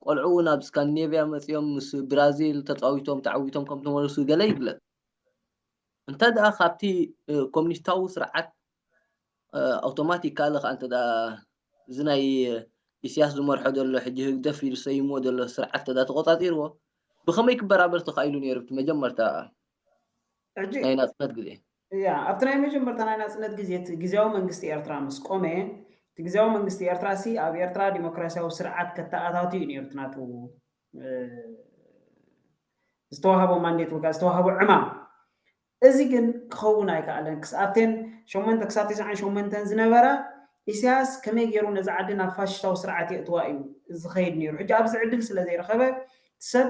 ቆልዑ እውን ኣብ ስካንዲኔቭያ መፂኦም ምስ ብራዚል ተፃዊቶም ተዓዊቶም ከም ተመለሱ ገለ ይግለፅ። እንተ ደኣ ካብቲ ኮሚኒስታዊ ስርዓት ኣውቶማቲካሊ ከዓ እንተ ደኣ እዚ ናይ ኢሳያስ ዝመርሖ ዘሎ ሕጂ ህግደፍ ኢሉ ዝሰይምዎ ዘሎ ስርዓት እንተ ደኣ ተቆፃፂርዎ ብኸመይ ክበራበር ተኻኢሉ ነይሩ? እቲ መጀመርታ ናይ ናፅነት ግዜ ያ ኣብቲ ናይ መጀመርታ ናይ ናፅነት ግዜ እቲ ግዜያዊ መንግስቲ ኤርትራ ምስ ቆመ እቲ ግዜያዊ መንግስቲ ኤርትራ ሲ ኣብ ኤርትራ ዲሞክራሲያዊ ስርዓት ከተኣታቱ እዩ ነይሩ ናቱ ዝተዋሃቦ ማንዴት ወይ ዝተዋሃቦ ዕማም። እዚ ግን ክኸውን ኣይከኣለን። ክስኣብቴን ሸሞንተ ክሳብ ተስዓን ሸሞንተን ዝነበራ ኢሳያስ ከመይ ገይሩ ነዚ ዓዲ ናብ ፋሽስታዊ ስርዓት የእትዋ እዩ ዝኸይድ ነይሩ። ሕጂ ኣብዚ ዕድል ስለ ዘይረኸበ ሰብ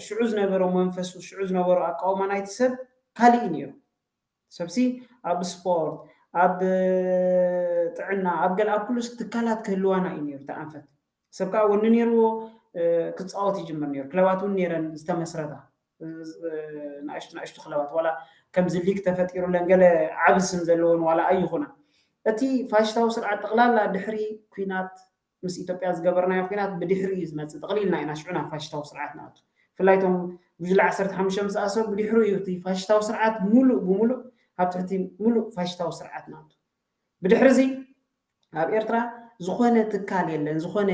ሽዑ ዝነበሮ መንፈሱ ሽዑ ዝነበሮ ኣቃውማ ናይቲ ሰብ ካልእ እዩ ነይሩ። ሰብሲ ኣብ ስፖርት፣ ኣብ ጥዕና፣ ኣብ ገለ ኣብ ኩሉ ትካላት ክህልዋና እዩ ነይሩ እቲ ኣንፈት። ሰብ ከዓ ወኒ ነይርዎ ክፃወት ይጅምር ነይሩ። ክለባት እውን ነይረን ዝተመስረታ ንኣሽቱ ንኣሽቱ ክለባት ዋላ ከምዚ ሊግ ተፈጢሩለን ገለ ዓቢ ስም ዘለዎን ዋላ ኣይኹና። እቲ ፋሽስታዊ ስርዓት ጠቕላላ ድሕሪ ኩናት ምስ ኢትዮጵያ ዝገበርናዮ ኩናት ብድሕሪ እዩ ዝመፅእ። ጠቕሊልና ኢና ሽዑ ናብ ፋሽስታዊ ስርዓት ንኣቱ። ብፍላይ እቶም ጉጅለ ዓሰርተ ሓሙሽተ ምስ ኣሰሩ ብድሕሩ እዩ እቲ ፋሽስታዊ ስርዓት ሙሉእ ብሙሉእ ኣብ ትሕቲ ሙሉእ ፋሽስታዊ ስርዓት ንኣቱ። ብድሕሪ እዚ ኣብ ኤርትራ ዝኾነ ትካል የለን፣ ዝኾነ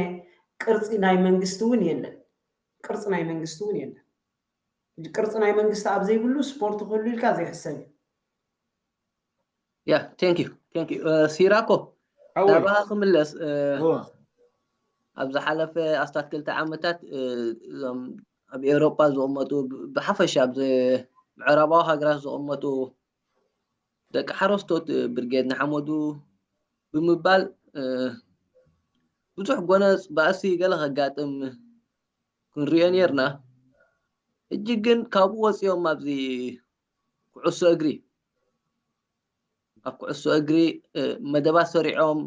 ቅርፂ ናይ መንግስቲ እውን የለን። ቅርፂ ናይ መንግስቲ እውን የለን። ሕጂ ቅርፂ ናይ መንግስቲ ኣብ ዘይብሉ ስፖርት ክህሉ ኢልካ ዘይሕሰብ እዩ። ያ thank you thank you ሲራኮ ናባኻ ክምለስ ኣብ ዝሓለፈ ኣስታት ክልተ ዓመታት እዞም ኣብ ኤውሮጳ ዝቕመጡ ብሓፈሻ ኣብ ምዕራባዊ ሃገራት ዝቕመጡ ደቂ ሓረስቶት ብርጌድ ንሓመዱ ብምባል ብዙሕ ጎነፅ ባእሲ ገለ ከጋጥም ክንሪኦ ነርና። ሕጂ ግን ካብኡ ወፂኦም ኣብዚ ኩዕሶ እግሪ ኣብ ኩዕሶ እግሪ መደባት ሰሪዖም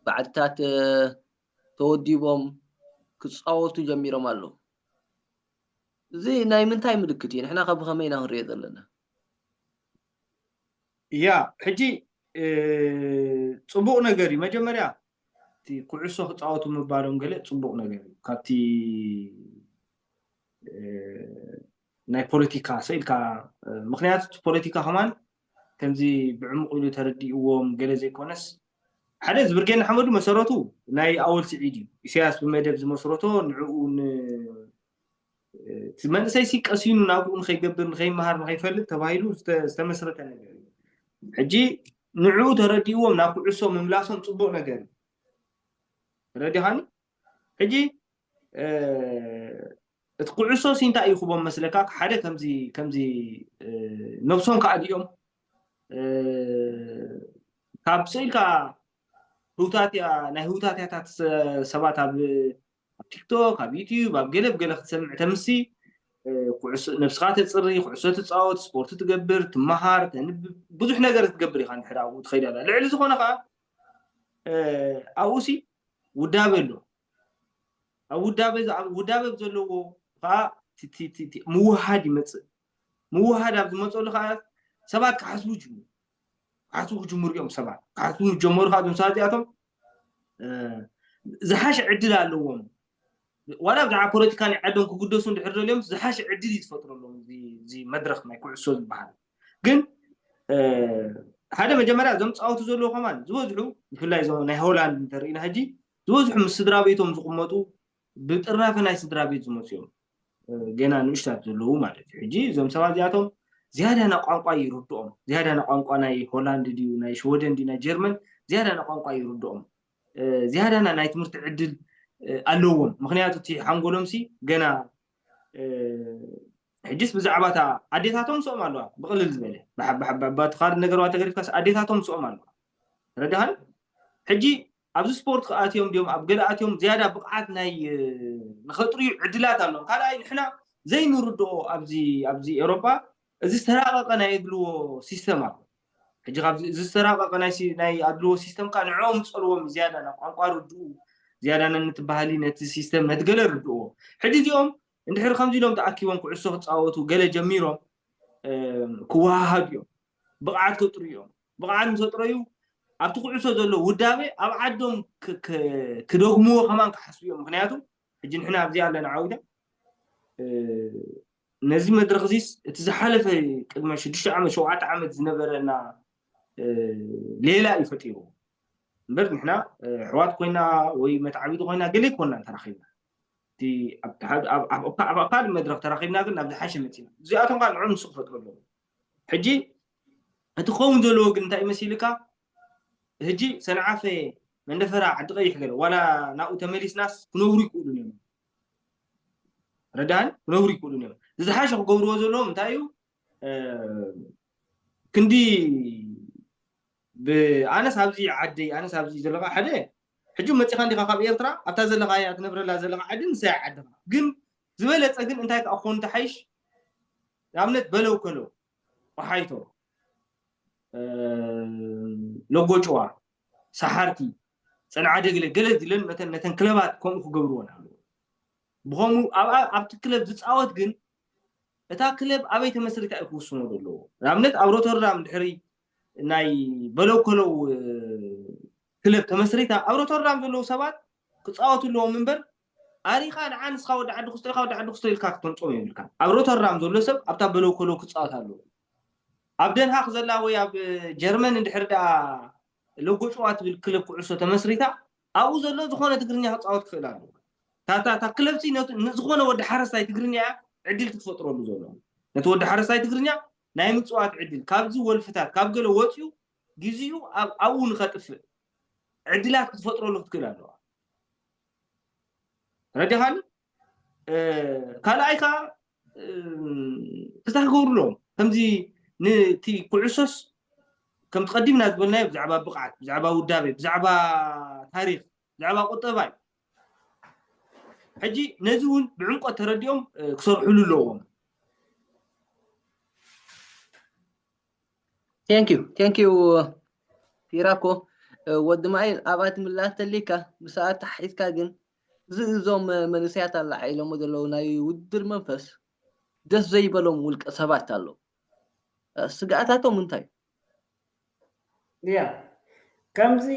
ባዕድታት ተወዲቦም ክፃወቱ ጀሚሮም ኣለዉ። እዚ ናይ ምንታይ ምልክት እዩ? ንሕና ከ ብኸመይ ኢና ክንሪኦ ዘለና? ያ ሕጂ ፅቡቕ ነገር እዩ። መጀመርያ እቲ ኩዕሶ ክፃወቱ ምባሎም ገለ ፅቡቕ ነገር እዩ። ካብቲ ናይ ፖለቲካ ስኢልካ ምክንያቱ እቲ ፖለቲካ ከማን ከምዚ ብዕሙቕ ኢሉ ተረዲእዎም ገለ ዘይኮነስ ሓደ እዚ ብርጌድ ንሓመዱ መሰረቱ ናይ ኣወል ስዒድ እዩ። ኢሳያስ ብመደብ ዝመስረቶ ንዕኡ እቲ መንእሰይ ሲ ቀሲኑ ናብኡ ንኸይገብር ንኸይመሃር ንኸይፈልጥ ተባሂሉ ዝተመስረተ ነገር እዩ። ሕጂ ንዕኡ ተረዲእዎም ናብ ኩዕሶ ምምላሶም ፅቡቕ ነገር እዩ። ተረዲኻኒ? ሕጂ እቲ ኩዕሶ ሲ እንታይ እዩ ክቦም መስለካ ሓደ ከምዚ ከምዚ ነብሶም ከኣድዮም ካብ ስኢልካ ህውታትያ ናይ ህውታትያታት ሰባት ኣብ ኣብ ቲክቶክ ኣብ ዩቲዩብ ኣብ ገለ ብገለ ክትሰምዕ ተምሲ ኩዕሶ ነብስኻ ተፅሪ ኩዕሶ ትፃወት ስፖርት ትገብር ትመሃር ተንብብ ብዙሕ ነገር ክትገብር ኢኻ ንድሕር ኣብኡ ትኸይድ ኣላ ልዕሊ ዝኾነ ከዓ ኣብኡ ሲ ውዳበ ኣሎ ኣብ ውዳበ ውዳበ ዘለዎ ከዓ ምውሃድ ይመፅእ ምውሃድ ኣብ ዝመፀሉ ከዓ ሰባት ክሓስቡ ጅምሩ ክሓስቡ ክጅምሩ እዮም ሰባት ክሓስቡ ጀመሩ ከዓ እዞም ሰባት እዚኣቶም ዝሓሸ ዕድል ኣለዎም ዋላ ብዛዕባ ፖለቲካ ናይ ዓዶም ክግደሱ እንድሕር ደልዮም ዝሓሸ ዕድል እዩ ዝፈጥረሎም እዚ መድረክ ናይ ኩዕሶ ዝበሃል ግን ሓደ መጀመርያ እዞም ፃወቱ ዘለዎ ከማን ዝበዝሑ ብፍላይ እዞም ናይ ሆላንድ እንተርኢና ሕጂ ዝበዝሑ ምስ ስድራ ቤቶም ዝቕመጡ ብጥራፊ ናይ ስድራ ቤት ዝመፅኦም ገና ንእሽታት ዘለዉ ማለት እዩ ሕጂ እዞም ሰባት እዚኣቶም ዝያዳ ና ቋንቋ ይርድኦም ዝያዳ ና ቋንቋ ናይ ሆላንድ ድዩ ናይ ሽወደን ድዩ ናይ ጀርመን ዝያዳ ና ቋንቋ ይርድኦም ዝያዳ ና ናይ ትምህርቲ ዕድል ኣለዎም። ምክንያቱ እቲ ሓንጎሎም ሲ ገና ሕጅስ ብዛዕባ እታ ኣዴታቶም ምስኦም ኣለዋ። ብቕልል ዝበለ ባትኻር ነገርዋ ተገሪፍካስ ኣዴታቶም ምስኦም ኣለዋ። ረዳሃን ሕጂ ኣብዚ ስፖርት ክኣትዮም ድዮም ኣብ ገለ ኣትዮም ዝያዳ ብቕዓት ናይ ንኸጥርዩ ዕድላት ኣለዎም። ካልኣይ ንሕና ዘይንርድኦ ኣብዚ ኣብዚ ኤሮጳ እዚ ዝተራቐቐ ናይ ኣድልዎ ሲስተም ኣሎ። ሕጂ ካብዚ እዚ ዝተራቐቐ ናይ ኣድልዎ ሲስተም ከዓ ንዕኦም ፀልዎም ዝያዳ ናብ ቋንቋ ርድኡ ዝያዳ ነቲ ባህሊ ነቲ ሲስተም ነቲ ገለ ርድእዎ። ሕጂ እዚኦም እንድሕር ከምዚ ኢሎም ተኣኪቦም ኩዕሶ ክፃወቱ ገለ ጀሚሮም ክወሃሃዱ እዮም። ብቕዓት ከጥርዩ እዮም። ብቕዓት ምስ ኣጥረዩ ኣብቲ ኩዕሶ ዘሎ ውዳቤ ኣብ ዓዶም ክደግምዎ ከማን ክሓስቡ እዮም። ምክንያቱ ሕጂ ንሕና ኣብዚ ኣለና ዓውደ ነዚ መድረክ እዚስ እቲ ዝሓለፈ ቅድመ ሽዱሽተ ዓመት ሸውዓተ ዓመት ዝነበረና ሌላ እዩ ፈጢሩ እምበር ንሕና ኣሕዋት ኮይና ወይ መትዓቢቲ ኮይና ገለ ይኮና ተራኺብና ኣብ ካልእ መድረክ ተራኺብና ግን ናብ ዝሓሸ መፂና እዚኣቶም ከዓ ንዑ ንሱ ክፈጥሩ ኣለዎ። ሕጂ እቲ ክኸውን ዘለዎ ግን እንታይ መሲልካ ሕጂ ሰንዓፈ መንደፈራ ዓዲ ቀይሕ ገለ ዋላ ናብኡ ተመሊስናስ ክነብሩ ይክእሉ እዮም። ረዳን ክነብሩ ይክእሉ እዮም። ዝሓሸ ክገብርዎ ዘለዎም እንታይ እዩ? ክንዲ ኣነስ ኣብዚ ዓደይ ኣነስ ኣብዚ ዘለካ ሓደ ሕጂ መፂኻ እንዲካ ካብ ኤርትራ ኣብታ ዘለካ እያ ትነብረላ ዘለካ ዓዲ ንሳ ዓድካ ግን ዝበለፀ ግን እንታይ ከዓ ክኾኑ ተሓይሽ ንኣብነት በለው ከለው ቆሓይቶ ሎጎጭዋ ሰሓርቲ ፀንዓ ደግለ ገለ ኢለን ነተን ክለባት ከምኡ ክገብርወን ኣለዎ። ብኸምኡ ኣብቲ ክለብ ዝፃወት ግን እታ ክለብ ኣበይ ተመስሪታ እዩ ክውስኖ ዘለዎ። ንኣብነት ኣብ ሮተርዳም ድሕሪ ናይ በለው ከለው ክለብ ተመስሪታ ኣብ ሮተርዳም ዘለዉ ሰባት ክፃወቱ ኣለዎም እምበር ኣሪኻ ንዓ ንስኻ ወዲ ዓዲ ክስቶ ኢኻ ወዲ ዓዲ ክስቶ ኢልካ ክተምፅኦም የብልካ። ኣብ ሮተርዳም ዘሎ ሰብ ኣብታ በለው ከለው ክፃወት ኣለዎ። ኣብ ደንሃክ ዘላ ወይ ኣብ ጀርመን እንድሕር ደኣ ሎጎ ጨዋ ትብል ክለብ ኩዕሶ ተመስሪታ ኣብኡ ዘሎ ዝኾነ ትግርኛ ክፃወት ክኽእል ኣለዎ። ታታ እታ ክለብ ሲ ነቲ- ንዝኾነ ወዲ ሓረስታይ ትግርኛ እያ ዕድል ክትፈጥረሉ ዘሎ ነቲ ወዲ ሓረስታይ ትግርኛ ናይ ምፅዋት ዕድል ካብዚ ወልፍታት ካብ ገለ ወፂኡ ግዚኡ ኣብ ኣብኡ ንኸጥፍእ ዕድላት ክትፈጥረሉ ክትክእል ኣለዋ። ረዲኻኒ ካልኣይ ከዓ ፍታህ ክገብሩ ኣለዎም። ከምዚ ነቲ ኩዕሶስ ከምቲ ቀዲምና ዝበልናዮ ብዛዕባ ብቕዓት፣ ብዛዕባ ውዳቤ፣ ብዛዕባ ታሪክ፣ ብዛዕባ ቁጠባ እዩ። ሕጂ ነዚ እውን ብዕምቆት ተረዲኦም ክሰርሕሉ ኣለዎም። Thank you thank you ፊራኮ ወዲ ማይል ኣብኣ ትምላስ ተሊካ ብሰዓት ተሓሒዝካ ግን እዚ እዞም መንእሰያት ኣላዓኢሎሞ ዘለዉ ናይ ውድድር መንፈስ ደስ ዘይበሎም ውልቀ ሰባት ኣለዉ። ስግኣታቶም እንታይ እዩ? ያ ከምዚ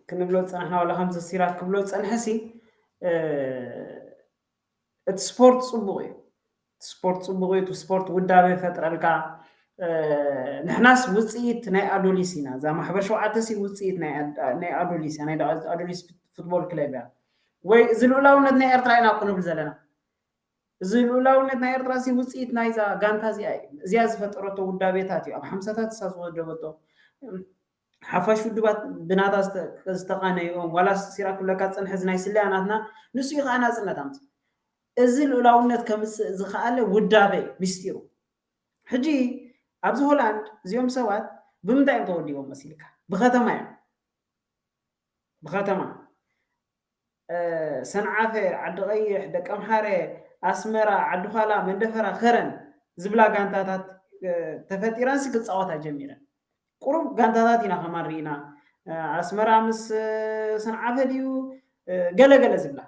ክንብሎ ዝፀናሕና ዋላ ከምዚ ሲራክ ክብሎ ዝፀንሐ ሲ እቲ ስፖርት ፅቡቕ እዩ። ስፖርት ፅቡቕ እዩ። ስፖርት ውዳበ ይፈጥረልካ። ንሕናስ ውፅኢት ናይ ኣዶሊስ ኢና። እዛ ማሕበር ሸውዓተ ሲ ውፅኢት ናይ ኣዶሊስ እያ። ናይ ኣዶሊስ ፉትቦል ክለብ እያ። ወይ እዚ ልኡላውነት ናይ ኤርትራ ኢና ክንብል ዘለና። እዚ ልኡላውነት ናይ ኤርትራ ሲ ውፅኢት ናይዛ ጋንታ እዚኣ እዩ። እዚኣ ዝፈጠረቶ ውዳቤታት እዩ። ኣብ ሓምሳታት እሳ ዝወደበቶ ሓፋሽ ውድባት ብናታ ዝተቃነይኦም ዋላ ሲራ ክብለካ ዝፀንሐ እዚ ናይ ስለያ ናትና ንሱ እዩ ከዓ ናፅነት ኣምፅእ። እዚ ልኡላውነት ከምፅእ ዝኸኣለ ውዳበ እዩ ሚስጢሩ። ሕጂ ኣብዚ ሆላንድ እዚኦም ሰባት ብምንታይ እዮም ተወዲቦም መሲልካ? ብከተማ እዮም። ብከተማ ሰንዓፈ፣ ዓዲ ቀይሕ፣ ደቀምሓረ፣ ኣስመራ፣ ዓዲ ዃላ፣ መንደፈራ፣ ከረን ዝብላ ጋንታታት ተፈጢረንሲ ክፃወታ ጀሚረን። ቁሩብ ጋንታታት ኢና ከማን ርኢና። ኣስመራ ምስ ሰንዓፈ ድዩ ገለ ገለ ዝብላ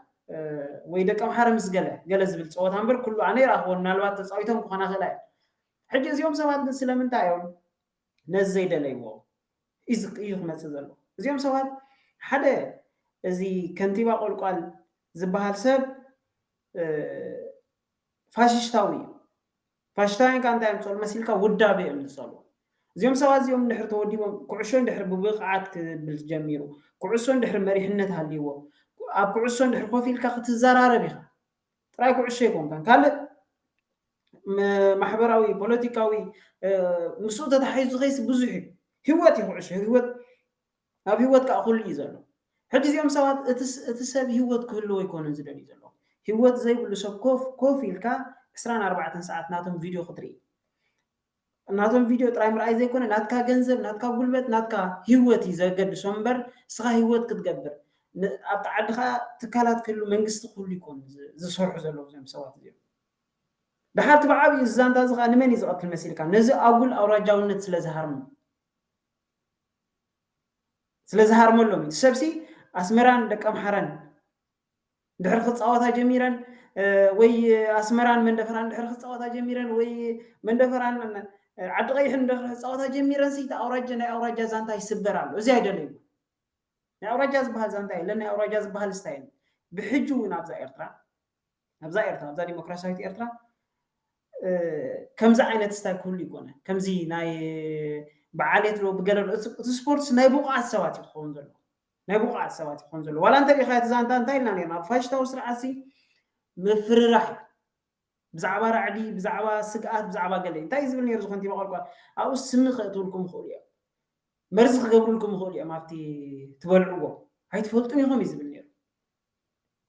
ወይ ደቀምሓረ ምስ ገለ ገለ ዝብል ፀወታ እምበር ኩሉ ኣነ ይረኣኽዎ ምናልባት ተፃዊቶም ክኾና ክእላ እየን። ሕጂ እዚኦም ሰባት ግን ስለምንታይ እዮም ነዚ ዘይደለይዎ እዩ ክመፅእ ዘሎ። እዚኦም ሰባት ሓደ እዚ ከንቲባ ቆልቋል ዝበሃል ሰብ ፋሽሽታዊ እዩ። ፋሽሽታውያን ከዓ እንታይ እዮም ዝፀልኡ መሲልካ ውዳበ እዮም ዝፀልኡ። እዚኦም ሰባት እዚኦም እንድሕር ተወዲቦም ኩዕሾ እንድሕር ብብቕዓት ክብል ጀሚሩ ኩዕሶ እንድሕር መሪሕነት ሃልይዎ ኣብ ኩዕሶ እንድሕር ኮፍ ኢልካ ክትዘራረብ ኢኻ። ጥራይ ኩዕሾ ኣይኮንካን ካልእ ማሕበራዊ ፖለቲካዊ ምስኡ ተታሒዙ ዝኸይስ ብዙሕ እዩ። ህይወት እዩ ኩዕሾ ህይወት ኣብ ህይወት ከዓ ኩሉ እዩ ዘሎ። ሕጂ እዚኦም ሰባት እቲ ስ- እቲ ሰብ ህይወት ክህልዎ ኣይኮነን ዝደልዩ ዘለዉ። ህይወት ዘይብሉ ሰብ ኮፍ ኮፍ ኢልካ ዕስራን ኣርባዕተን ሰዓት ናቶም ቪድዮ ክትርኢ፣ ናቶም ቪድዮ ጥራይ ምርኣይ ዘይኮነ ናትካ ገንዘብ፣ ናትካ ጉልበት፣ ናትካ ህይወት እዩ ዘገድሶም እምበር ንስኻ ህይወት ክትገብር ን- ኣብቲ ዓድኻ ትካላት ክህሉ መንግስቲ ክህሉ ይኮኑ ዝ- ዝሰርሑ ዘለዉ እዞም ሰባት እዚኦም። ድሓር እቲ ብዓብዩ እዚ ዛንታ እዚ ከዓ ንመን እዩ ዝቐትል መሲልካ? ነዚ ኣጉል ኣውራጃውነት ስለ ዝሃርሙ ስለ ዝሃርመሎም እዩ። እቲ ሰብሲ ኣስመራን ደቂ ኣምሓራን ድሕሪ ክፃወታ ጀሚረን ወይ ኣስመራን መንደፈራን ድሕሪ ክፃወታ ጀሚረን ወይ መንደፈራን ዓዲ ቀይሕን ድሕሪ ክፃወታ ጀሚረን ሲ ኣውራጃ ናይ ኣውራጃ ዛንታ ይስበር ኣሎ። እዚ ኣይደለዩ ናይ ኣውራጃ ዝበሃል ዛንታ የለን። ናይ ኣውራጃ ዝበሃል ስታይል ብሕጂ እውን ኣብዛ ኤርትራ ኣብዛ ኤርትራ ኣብዛ ዲሞክራሲያዊት ኤርትራ ከምዚ ዓይነት ስታይ ክህሉ ይኮነ ከምዚ ናይ ብዓሌት ዶ ብገለ እቲ ስፖርትስ ናይ ብቑዓት ሰባት እዩ ክኸውን ዘለዎ ናይ ብቑዓት ሰባት ይኾን ዘሎ ዋላ እንተ ሪኻ እቲ ዛንታ እንታይ ኢልና ነርና ኣብ ፋሽታዊ ስርዓት ሲ ምፍርራሕ እዩ ብዛዕባ ራዕዲ ብዛዕባ ስግኣት ብዛዕባ ገለ እንታይ ዝብል ነሩ ዝኮንቲ መቆልቋል ኣብኡ ስሚ ከእትውልኩም ይኽእሉ እዮም መርዚ ክገብሩልኩም ይኽእሉ እዮም ኣብቲ ትበልዕዎ ኣይትፈልጡን ኢኹም እዩ ዝብል ነሩ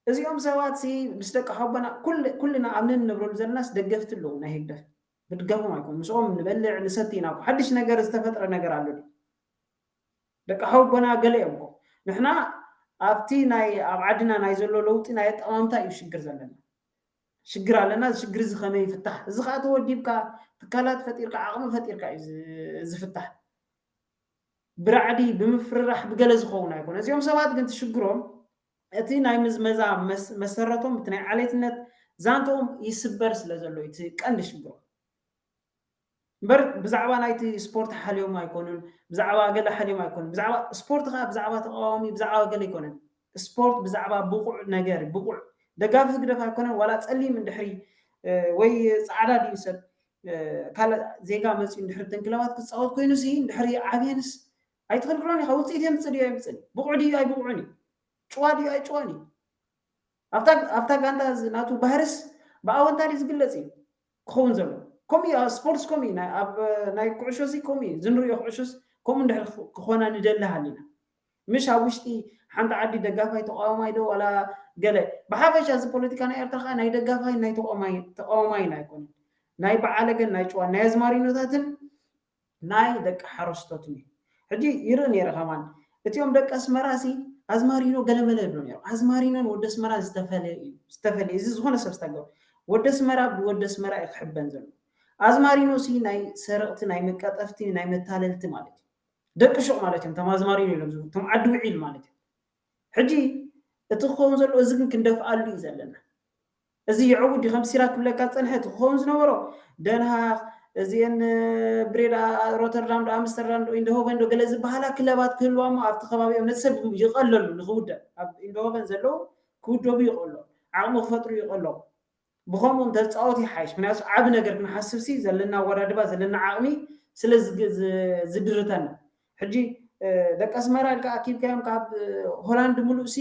እዚኦም ሰባት ሲ ምስ ደቂ ሓቦና ኩልና ኣብ ነንነብረሉ ዘለናስ ደገፍቲ ኣለዉ ናይ ህግደፍ ብድጋፎም ኣይኮኑ ምስኦም ንበልዕ ንሰቲ ኢና ሓድሽ ነገር ዝተፈጥረ ነገር ኣሎ ደቂ ሓቦና ገለ እዮም እኮ ንሕና ኣብቲ ናይ ኣብ ዓድና ናይ ዘሎ ለውጢ ናይ ኣጠማምታ እዩ ሽግር ዘለና ሽግር ኣለና እዚ ሽግር እዚ ከመይ ይፍታሕ እዚ ከዓ ተወዲብካ ትካላት ፈጢርካ ዓቕሚ ፈጢርካ እዩ ዝፍታሕ ብራዕዲ ብምፍርራሕ ብገለ ዝኸውን ኣይኮነ እዚኦም ሰባት ግን ትሽግሮም እቲ ናይ ምዝመዛ መሰረቶም እቲ ናይ ዓሌትነት ዛንተኦም ይስበር ስለ ዘሎ እቲ ቀንዲ ሽግሮም እምበር ብዛዕባ ናይቲ ስፖርት ሓልዮም ኣይኮኑን ብዛዕባ ገለ ሓልዮም ኣይኮኑን ብዛዕባ ስፖርት ከዓ ብዛዕባ ተቃዋሚ ብዛዕባ ገለ ኣይኮነን ስፖርት ብዛዕባ ብቁዕ ነገር ብቁዕ ደጋፊ ህግደፍ ኣይኮነን ዋላ ፀሊም እንድሕሪ ወይ ፃዕዳ ድዩ ሰብ ካልእ ዜጋ መፅኡ እንድሕሪ እተን ክለባት ክፃወት ኮይኑ ሲ እንድሕሪ ዓብየንስ ኣይትኽልክሎን ኢኻ ውፅኢት የምፅእ ድዩ ኣይምፅእን ብቑዕ ድዩ ኣይብቑዕን እዩ ጭዋ ድዩ ኣይጭዋን እዩ ኣብታ ጋንታ ናቱ ባህርስ ብኣወንታሪ ዝግለጽ እዩ ክኸውን ዘሎ። ከምኡ እዩ ኣብ ስፖርትስ ከምኡ እዩ ኣብ ናይ ኩዕሾ ሲ ከምኡ እዩ ዝንሪኦ ኩዕሾስ ከምኡ እንድሕር ክኾና ንደሊ ሃሊና ምሽ ኣብ ውሽጢ ሓንቲ ዓዲ ደጋፋይ ተቃዋማይ ዶ ዋላ ገለ ብሓፈሻ እዚ ፖለቲካ ናይ ኤርትራ ከዓ ናይ ደጋፋይ ናይ ተቃዋማይን ኣይኮነን ናይ በዓለገን ናይ ጭዋ ናይ ኣዝማሪኖታትን ናይ ደቂ ሓረስቶት እዩ። ሕጂ ይርኢ ነይረ ከማን እቲኦም ደቂ ኣስመራ ሲ ኣዝማሪኖ ገለመለ ይብሉ ነይሮም። ኣዝማሪኖን ወዲ ኣስመራ ዝተፈለየ እዩ ዝተፈለየ እዚ ዝኾነ ሰብ ዝተገብሩ ወዲ ኣስመራ ብወዲ ኣስመራ እዩ ክሕበን ዘሎ። ኣዝማሪኖ ሲ ናይ ሰረቕቲ ናይ መቀጠፍቲ ናይ መታለልቲ ማለት እዩ። ደቂ ሹቕ ማለት እዮም። እቶም ኣዝማሪኖ ኢሎም ዝብሉ እቶም ዓዲ ውዒል ማለት እዩ። ሕጂ እቲ ክኸውን ዘለዎ እዚ ግን ክንደፍኣሉ እዩ ዘለና። እዚ የዕውድ እዩ ከም ሲራክ ክብለካ ዝፀንሐ እቲ ክኸውን ዝነበሮ ደንሃክ እዚአን ብሬድ ሮተርዳም ዶ ኣምስተርዳም ዶ ኢንደሆቨን ዶ ገለ ዝበሃላ ክለባት ክህልዋ እሞ ኣብቲ ከባቢኦም ነቲ ሰብ ይቐለሉ ንክውደብ ኣብ ኢንደሆቨን ዘለዉ ክውደቡ ይቐሎ ዓቕሚ ክፈጥሩ ይቐሎ ብኸምኡ እንተዝፃወት ይሓይሽ ምክንያቱ ዓብ ነገር ክንሓስብ ሲ ዘለና ኣወዳድባ ዘለና ዓቕሚ ስለ ዝድርተና ሕጂ ደቂ ኣስመራ ኢልካ ኣኪብካዮም ካብ ሆላንድ ምሉእ ሲ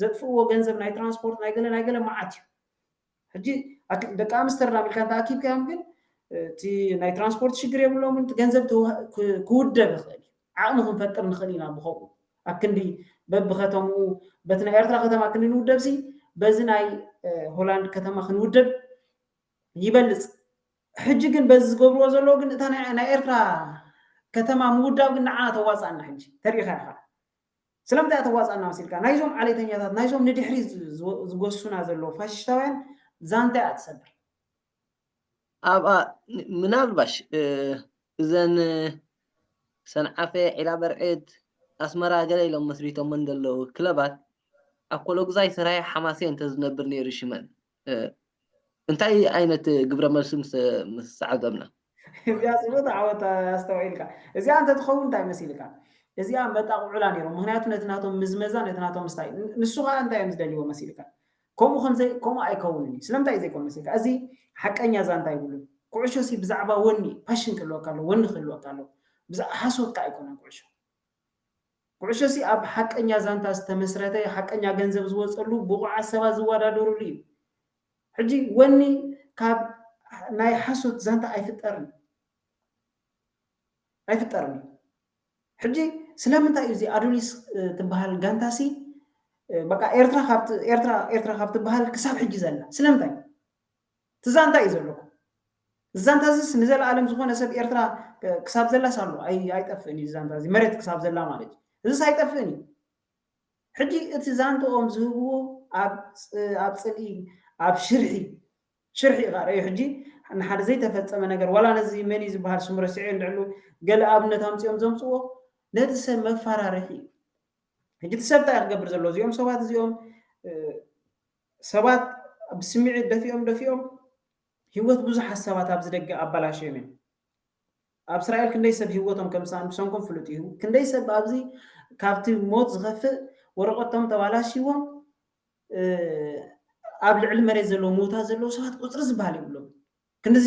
ዘጥፍእዎ ገንዘብ ናይ ትራንስፖርት ናይ ገለ ናይ ገለ መዓት እዩ ሕጂ ደቂ ኣምስተርዳም ኢልካ እንተ ኣኪብካዮም ግን እቲ ናይ ትራንስፖርት ሽግር የብሎምን ገንዘብ ክውደብ ይኽእል እዩ ዓቕሚ ክንፈጥር ንኽእል ኢና ብኸምኡ ኣብ ክንዲ በብከተምኡ በቲ ናይ ኤርትራ ከተማ ክንዲ ንውደብ ሲ በዚ ናይ ሆላንድ ከተማ ክንውደብ ይበልፅ ሕጂ ግን በዚ ዝገብርዎ ዘለዉ ግን እታ ናይ ኤርትራ ከተማ ምውዳብ ግን ንዓና ተዋፅኣና ሕጂ ተሪኢኻ ኢኻ ስለምንታይ ተዋፅኣና መሲልካ ናይዞም ዓሌተኛታት ናይዞም ንድሕሪ ዝጎሱና ዘለዉ ፋሽሽታውያን ዛንታ እያ ትሰብር ኣብኣ ምናልባሽ እዘን ሰንዓፈ ዒላ በርዕድ ኣስመራ ገለ ኢሎም መስሪቶመን ዘለዉ ክለባት ኣብ ኮሎግዛይ ሰራየ ሓማሴ እንተዝነብር ነይሩ ሽመን እንታይ ዓይነት ግብረ መልሲ ምስ ዓዘብና እዚኣ ፅቡቅ ዓወት ኣስተውዒልካ እዚኣ እንተትኸውን እንታይ መሲልካ እዚኣ መጣቕዑላ ነይሮም ምክንያቱ ነቲ ናቶም ምዝመዛ ነቲ ናቶም ምስታይ ንሱ ከዓ እንታይ እዮም ዝደልይዎ መሲልካ ከምኡ ከምዘይ ከምኡ ኣይከውንን እዩ ስለምንታይ እዩ ዘይኮን መሲልካ እዚ ሓቀኛ ዛንታ ይብሉን ኩዕሾ ሲ ብዛዕባ ወኒ ፓሽን ክህልወካ ኣሎ ወኒ ክህልወካ ኣሎ ብዛዕ ሓሶት ከዓ ኣይኮነን ኩዕሾ ኩዕሾ ሲ ኣብ ሓቀኛ ዛንታ ዝተመስረተ ሓቀኛ ገንዘብ ዝወፀሉ ብቑዓት ሰባት ዝወዳደሩሉ እዩ ሕጂ ወኒ ካብ ናይ ሓሶት ዛንታ ኣይፍጠርን ኣይፍጠርን እዩ ሕጂ ስለምንታይ እዩ እዚ ኣዶሊስ ትበሃል ጋንታ ሲ በቃ ኤርትራ ኤርትራ ኤርትራ ካብ ትበሃል ክሳብ ሕጂ ዘላ ስለምንታይ? ትዛንታ እዩ ዘለኩም። እዛንታ እዚስ ንዘለኣለም ዝኾነ ሰብ ኤርትራ ክሳብ ዘላስ ኣሎ ኣይጠፍእን እዩ። ዛንታ እዚ መሬት ክሳብ ዘላ ማለት እዩ። እዚስ ኣይጠፍእን እዩ። ሕጂ እቲ ዛንትኦም ዝህብዎ ኣብ ኣብ ጽልኢ ኣብ ሽርሒ ሽርሒ ኢኻ ርእዩ። ሕጂ ንሓደ ዘይተፈጸመ ነገር ዋላ ነዚ መን እዩ ዝበሃል ስሙ ረሲዐ እንድዕሉ ገለ ኣብነት ኣምጺኦም ዘምጽዎ ነቲ ሰብ መፈራርሒ እዩ። ሕጂ እቲ ሰብ እንታይ ክገብር ዘሎ እዚኦም ሰባት እዚኦም ሰባት ብስምዒት ደፊኦም ደፊኦም ህይወት ብዙሓት ሰባት ኣብዚ ደገ ኣባላሽዮም እዮም። ኣብ እስራኤል ክንደይ ሰብ ህይወቶም ከም ዝሰኣኑ ብሰንኮም ፍሉጥ እዩ። ክንደይ ሰብ ኣብዚ ካብቲ ሞት ዝኸፍእ ወረቐቶም ተባላሽዎም ኣብ ልዕሊ መሬት ዘለዉ ምዉታት ዘለዉ ሰባት ቁፅሪ ዝበሃል የብሎም። ክንድዚ